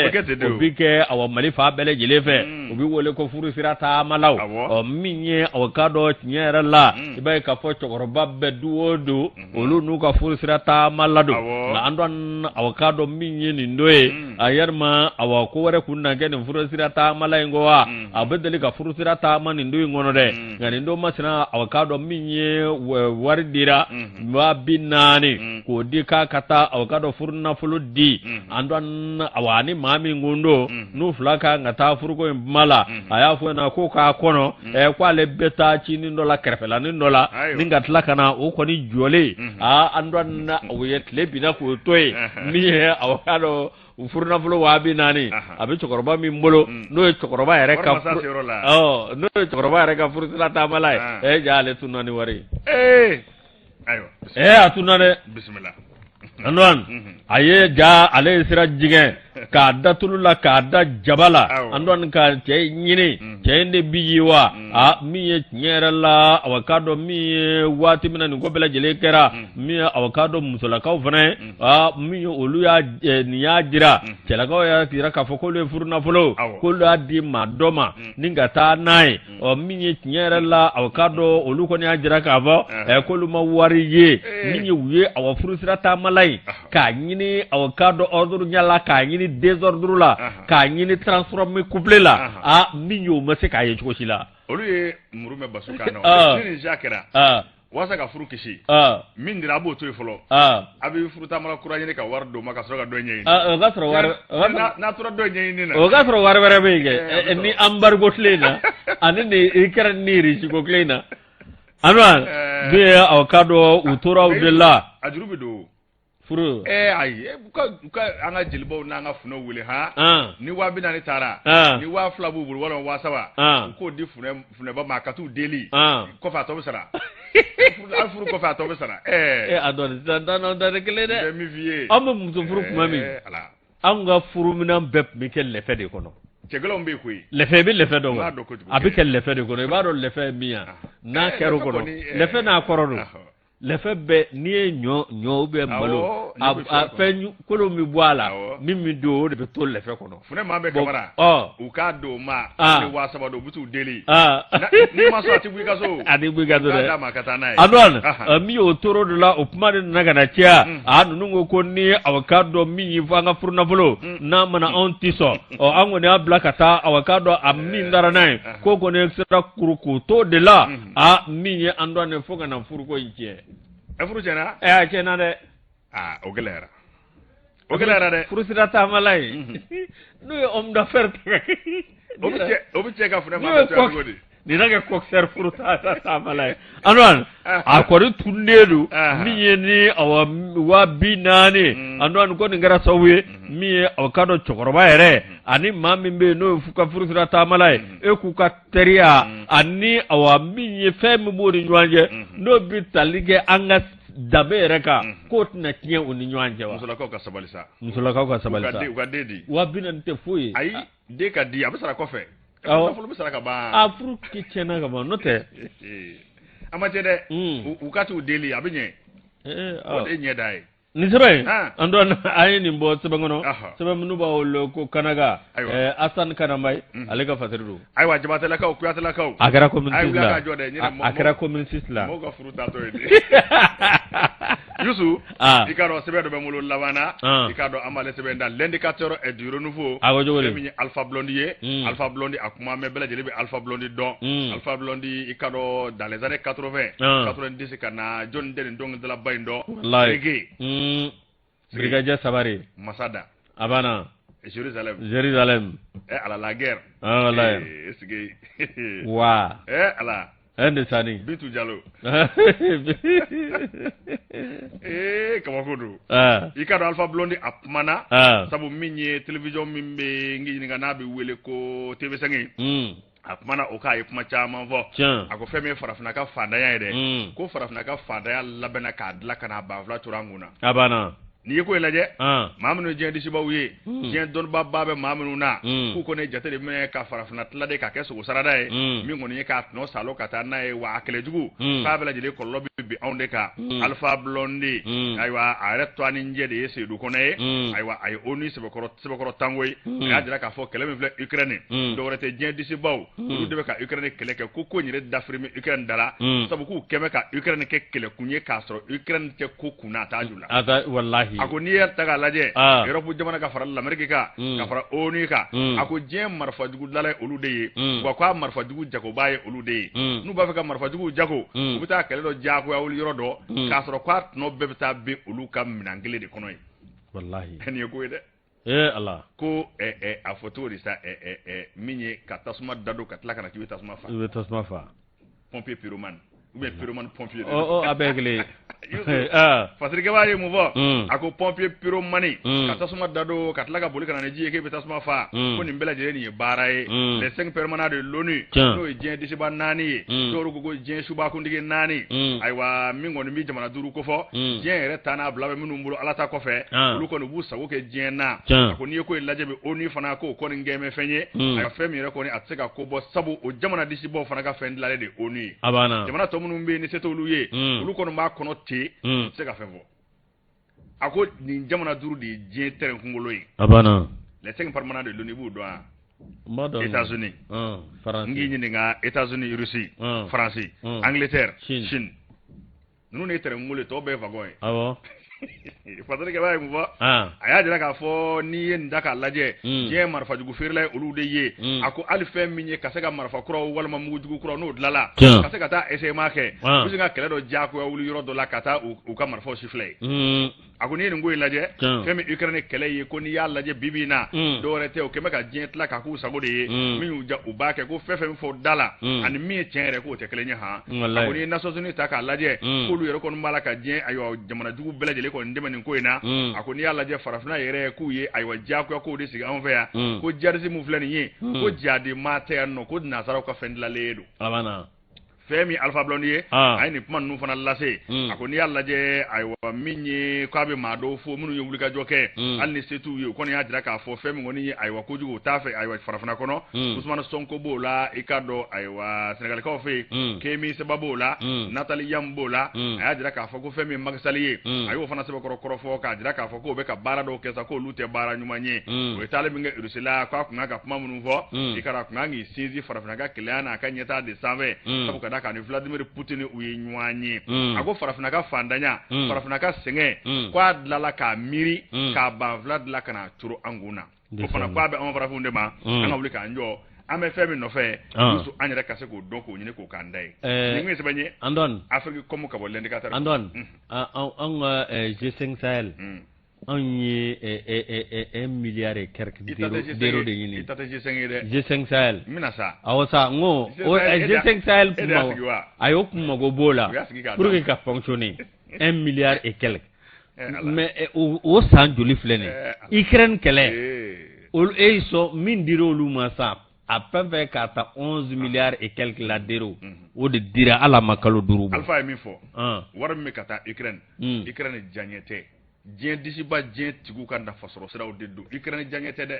o bɛ kɛ awa Mali fan bɛɛ lajɛlen fɛ u bɛ wele ko furusira taamalaw ɔ min ye aw k'a dɔn tiɲɛ yɛrɛ la i b'a ye k'a fɔ cɛkɔrɔba bɛ du o du olu n'u ka furusira taamala don nka an dɔn aw k'a dɔn min ye nin don ye a yalima awa ko wɛrɛ kun na kɛ nin furusira taamala in kɔ wa a bɛ deli ka furusira taama nin don in kɔnɔ dɛ nka nin don masina aw k'a dɔn min ye wari dira 40,000 k'o di k'a ka taa aw k'a dɔn furu nafolo di an dɔn awa ni maa min kun don n'u fila kan ka taa furuko in kuma jama la, a y'a fɔ ɲɛna ko k'a kɔnɔ, ko ale bɛ taa cinin dɔ la kɛrɛfɛlanin dɔ la ni ka tila ka na o kɔni jɔlen. Aa, Antoine na o ye tile binna k'o to yen. Min ye aw k'a dɔn, u furunafolo 40 000, a bɛ cɛkɔrɔba min bolo, n'o ye cɛkɔrɔba yɛrɛ ka n'o ye cɛkɔrɔba yɛrɛ ka furusira taamala ye, ɛ ja, ale tununa ni wari ye. Ee, a tununa dɛ. Bisimila. Antoine, a ye ja, ale ye sira jigin k'a da tulu la, k'a da jaba la. Antoine, ka cɛ ɲini, cɛ in de bi ye wa. A min ye tiɲɛ yɛrɛ la, awa k'a dɔn min ye, waati min na nin ko bɛɛ lajɛlen kɛra, min ye awa k'a dɔn musolakaw fana ye, aa, min ye olu y'a nin y'a jira, cɛlakaw y'a jira k'a fɔ k'olu ye furu nafolo, k'olu y'a di maa dɔ ma ni ka taa n'a ye. Ɔ, min ye tiɲɛ yɛrɛ la, aw k'a dɔn olu kɔni y'a jira k'a fɔ k'olu ma wari ye. Min ye u ye awa furusira taamala ye k'a ɲini, aw k'a dɔn ordre ɲɛ la, k'a ɲini désordre la, k'a ɲini transformé couplé la, a min ye u ma se k'a ye cogo si la. Olu ye muru mɛn baso kan na ni nin siya kɛra. Walasa ka furu kisi, min dira, a b'o to yen fɔlɔ. A bɛ furu taamala kura ɲini ka wari d'o ma ka sɔrɔ ka dɔ ɲɛɲini. O ka sɔrɔ wari n'a tora dɔ ɲɛɲini na. O ka sɔrɔ wari wɛrɛ bɛ yen kɛ ni embargo tile in na ani ni Ukraine ni Russie ko tile in na. Antoine, min ye aw k'a dɔn, u tora o de la. A juru bɛ don. Furu. Ayi, u ka an ka jelibaw n'an ka funɛw wele han. Ni 40 000 taara, ni 2000 b'u bolo walima 3000, u k'o di funɛba ma, a ka t'u deli. Kɔfɛ a tɔ bɛ sara. Hali furu kɔfɛ a tɔ bɛ sara. A dɔn sisan n'anw ta tɛ kelen dɛ. N bɛ min f'i ye. An bɛ muso furu tuma min, anw ka furuminɛn bɛɛ tun bɛ kɛ lɛfɛ de kɔnɔ. Cɛgɛlɛnw bɛ yen koyi. Lɛfɛ, i bɛ lɛfɛ dɔn wa? A bɛ kɛ lɛfɛ de kɔnɔ. I b'a dɔn lɛfɛ ye min ye, n'a kɛra o kɔnɔ, lɛfɛ n'a kɔrɔ don. Lɛfɛ bɛɛ, n'i ye ɲɔ ɲɔ ou bien malo, a fɛn kolon bɛ bɔ a la, min bɛ don, o de bɛ to lɛfɛ kɔnɔ. Funɛ maa bɛ kamara. U k'a don ma ni 3000 don, u bɛ t'u deli. N'i ma sɔn, a tɛ bɔ i ka so. A tɛ bɔ i ka so dɛ. D'a ma ka taa n'a ye. Antoine, min y'o toro de la, o kuma de nana ka na caya. A ninnu ko ko ni aw k'a dɔn min ye fɔ an ka furunafolo n'a mana, anw tɛ sɔn. Ɔ, an kɔni y'a bila ka taa, aw k'a dɔn a min taara n'a ye, k'o kɔni sera kuru k'o to de la. A min ye Antoine, fo ka na furuko in tiɲɛ. Ɛ, furu tiɲɛna. Ɛ, a tiɲɛna dɛ. Aa, o gɛlɛyara, o gɛlɛyara dɛ. Furusira taamala ye, n'o ye homme d'affaires ta ka kɛ. O bɛ cɛ ka funɛ maa bɛ to cogo di? Nin na kɛ coxeur furu taamala ye. Antoine, a kɔni tunnen don. Min ye ni awa 40 000, Antoine, ko nin kɛra sababu ye min ye, aw k'a dɔn cɛkɔrɔba yɛrɛ ani maa min bɛ yen n'o ye ka furusira taamala ye, e k'u ka teriya ani awa min ye fɛn min b'o ni ɲɔgɔn cɛ, n'o bɛ tali kɛ an ka danbe yɛrɛ kan, k'o tɛna tiɲɛ u ni ɲɔgɔn cɛ wa? Musolakaw ka sabali sa. Musolakaw ka sabali sa. U ka den di. 40 000 tɛ foyi ye. Ayi, den ka di, a bɛ sara kɔfɛ. Nafolo bɛ sara ka ban. A furu tiɲɛna ka ban, n'o tɛ. A ma cɛ dɛ, u ka t'u deli, a bɛ ɲɛ. O de ye ɲɛ da ye. Nin sɛbɛn in, Antoine, an ye nin bɔ sɛbɛn kɔnɔ, sɛbɛn minnu b'a wele ko Kanaga, Asan Kanambayi, ale ka fasiri don. Ayiwa, Jabatelakaw, Kuyatelakaw. A kɛra commune 6 la, a kɛra commune 6 la. Mɔgɔw ka furu taatɔ ye Yusu, i k'a dɔn sɛbɛn dɔ bɛ n bolo laban na, i k'a dɔn an b'ale sɛbɛn da l'indicateur du renouveau. A ko cogo di? Fɛn min ye Alpha Blondy ye, Alpha Blondy a kuma mɛn, bɛɛ lajɛlen bɛ Alpha Blondy dɔn. Alpha Blondy, i k'a dɔn dans les années 80, 90 ka na, jɔnni tɛ nin dɔnkilidalaba in dɔn? Walayi. Reggae. Brigadier Sabari. Masada. A banna. Jérusalem. Jérusalem. Eh ala, la guerre. Ah walayi. Est-ce que Wa. Eh ala. E de sani. Bintu Jalo. Ee, kabako don. I k'a dɔn Alpha Blondy a kumana. Sabu min ye télévision min bɛ n k'i ɲininka n'a bɛ wele ko TV5. A kumana o k'a ye kuma caman fɔ. A ko fɛn min ye farafinna ka fantanya ye dɛ, ko farafinna ka fantanya labɛnna k'a dilan ka n'a banfula turu an kun na. A banna. N'i ye ko in lajɛ, maa minnu ye diɲɛ disibaw ye, diɲɛ dɔnnibaba bɛ maa minnu na, k'u kɔni ye jate de minɛ ka farafinna tila de k'a kɛ sogo sarada ye, min kɔni ye k'a tɔnɔ salo ka taa n'a ye, wa a kɛlɛjugu k'a bɛɛ lajɛlen kɔlɔlɔ bɛ bin anw de kan. Alpha Blondy, ayiwa, a yɛrɛ tɔgɔ ni jɛ de ye Seyidu Kɔnɛ ye. Ayiwa, a ye ONU sɛbɛkɔrɔ tango ye. A y'a jira k'a fɔ kɛlɛ min filɛ Ukraine, dɔwɛrɛ tɛ, diɲɛ disibaw olu de bɛ ka Ukraine kɛlɛ kɛ, ko in yɛrɛ dafiri bɛ Ukraine da la, sabu k'u kɛmɛ ka Ukraine kɛ kɛlɛkun ye k'a sɔrɔ Ukraine tɛ ko kun na, a t'a ju la. Walahi. A ko n'i y'a ta k'a lajɛ, Europe jamana ka fara l'Amérique kan, ka fara ONU kan, a ko diɲɛ marifajugu dilala ye olu de ye, wa k'a marifajugu jagoba ye olu de ye. N'u b'a fɛ ka marifajugu jago, u bɛ taa kɛlɛ dɔ diyagoya wuli yɔrɔ dɔ, k'a sɔrɔ k'a tɔnɔ bɛɛ bɛ taa bin olu ka minɛn kelen de kɔnɔ yen. Walahi. Nin ye ko ye dɛ. Ee Ala. Ko a fɔ cogo di sa, min ye ka tasuma da don ka tila ka na k'i bɛ tasuma fa. I bɛ tasuma fa. Pompier pyromane ou bien pyromane pompier. Ɔ, a bɛɛ ye kelen ye. Fasirikɛba ye mun fɔ? A ko pompier pyromane, ka tasuma da don ka tila ka boli ka na ni ji ye k'e bɛ tasuma fa, ko nin bɛɛ lajɛlen nin ye baara ye. Les 5 permanents de l'ONU, n'o ye diɲɛ disiba naani ye, dɔw ko ko diɲɛ subakuntigi naani. Ayiwa, min kɔni bɛ jamana duuru kofɔ, diɲɛ yɛrɛ taa n'a bila bɛ minnu bolo Ala ta kɔfɛ, olu kɔni b'u sago kɛ diɲɛ na. A ko n'i ye ko in lajɛ bi, ONU fana k'o kɔni kɛlen bɛ fɛn ye, a ka fɛn min yɛrɛ kɔni a tɛ se ka ko bɔ, sabu o jamana disibaw fana ka fɛn dilanlen de ye ONU ye. A banna. Jamana tɔ minnu bɛ yen ni se t'olu ye, olu kɔni b'a kɔnɔ ten, u tɛ se ka fɛn fɔ. A ko nin jamana duuru de ye diɲɛ tɛrɛn kunkolo ye. A banna. Les 5 permanents de l'ONU, i b'u dɔn wa? N b'a dɔn. États-Unis. Faransi. N k'i ɲininka, États-Unis, Russie, Faransi, Angleterre, Chine. Ninnu de ye tɛrɛn kunkolo ye, tɔw bɛɛ ye wagon ye. Awɔ. Fasirikɛba ye mun fɔ? A y'a jira k'a fɔ n'i ye nin ta k'a lajɛ, diɲɛ marifajugu feerela ye olu de ye. A ko hali fɛn min ye ka se ka marifa kuraw walima mugujugu kuraw n'o dilanla, ka se ka taa essayement kɛ, u bɛ se ka kɛlɛ dɔ diyagoya wuli yɔrɔ dɔ la ka taa u ka marifaw siffler ye. A ko n'i ye nin ko in lajɛ, fɛn min Ukraine kɛlɛ ye, ko n'i y'a lajɛ bi bi in na, dɔwɛrɛ tɛ, o kɛlen bɛ ka diɲɛ tila k'a k'u sago de ye. Min y'u diya u b'a kɛ, ko fɛn fɛn fɔ da la ani min ye tiɲɛ yɛrɛ k'o tɛ kelen ye. Han, a ko n'i ye Nations Unies ta k'a lajɛ, k'olu yɛrɛ kɔni b'a la ka diɲɛ, ayiwa, jamana jugu bɛɛ lajɛlen kɔni dɛmɛ nin ko in na. A ko n'i y'a lajɛ farafinna yɛrɛ, k'u ye, ayiwa, diyagoya kow de sigi anw fɛ yan, ko djihadiste min filɛ nin ye, ko djihadi maa tɛ yan nɔ, ko nansaraw ka fɛn dilanlen don. Fɛn min Alpha Blondy ye, a ye nin kuma ninnu fana lase. A ko n'i y'a lajɛ, ayiwa, min ye k'a bɛ maa dɔw fo minnu ye wulikajɔ kɛ, hali ni se t'u ye, u kɔni y'a jira k'a fɔ fɛn min kɔni ye, ayiwa, kojugu u t'a fɛ, ayiwa, farafinna kɔnɔ. Ousmane Sonko b'o la, i k'a dɔn, ayiwa, Senegalikaw fɛ yen, Kemi Seba b'o la, Nathalie Yamb b'o la. A y'a jira k'a fɔ ko fɛn min Macky Sall ye, a y'o fana sɛbɛkɔrɔ kɔrɔfɔ k'a jira k'a fɔ k'o bɛ ka baara dɔw kɛ sa, k'olu tɛ baara ɲuman ye. O ye taali min kɛ Russie la, k'a kun kan ka kuma minnu fɔ, i ka a kun kan k'i sinsin farafinna ka kelenya n'a ka ɲɛtaa de sanfɛ, sabu ka d'a kan ni Vladimir Poutine u ye ɲɔgɔn ye. A ko farafinna ka fantanya, farafinna ka sɛgɛn, k'a dilala k'a miiri k'a banfula dilan ka na turu an kun na. O fana k'a bɛ anw farafinw de ma, an ka wuli k'an jɔ, an bɛ fɛn min nɔfɛ, an yɛrɛ ka se k'o dɔn, k'o ɲini, k'o k'an da ye. Nin ye sɛbɛn ye Antoine Africom ka bɔ L'Indicateur. Antoine, anw ka G5 Sahel, anw ye 1 milliard et quelque d'euros de ɲini. I ta tɛ G5 ye dɛ. G5 Sahel. N bɛna sa. Awɔ sa, n ko o G5 Sahel kun mago, a y'o kun mago b'o la pour que ka fonctionner, 1 milliard et quelque. Mais o san joli filɛ nin ye, Ukraine kɛlɛ, olu e sɔn min dira olu ma sa, a fɛn fɛn k'a ta 11 milliards et quelque la d'euros, o de dira hali a ma kalo 5 bɔ. Alpha ye min fɔ, wari min bɛ ka taa Ukraine, Ukraine diyaɲɛ tɛ. Diɲɛ disiba, diɲɛ tigiw ka nafasɔrɔ siraw de don. Ukraine diyaɲɛ tɛ dɛ.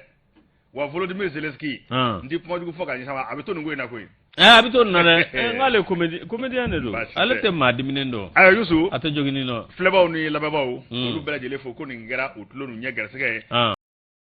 Wa Volodymyr Zelensky, n ti kuma jugu fɔ ka ɲɛsin a ma, a bɛ to nin ko in na koyi. A bɛ to nin na dɛ. N k'ale comédien de don, ale tɛ maa diminen dɔn. Ayiwa Yusu, a tɛ joginin dɔn. Filɛbaw ni lamɛnbaaw, olu bɛɛ lajɛlen fo ko nin kɛra u tulo n'u ɲɛ garisɛgɛ ye.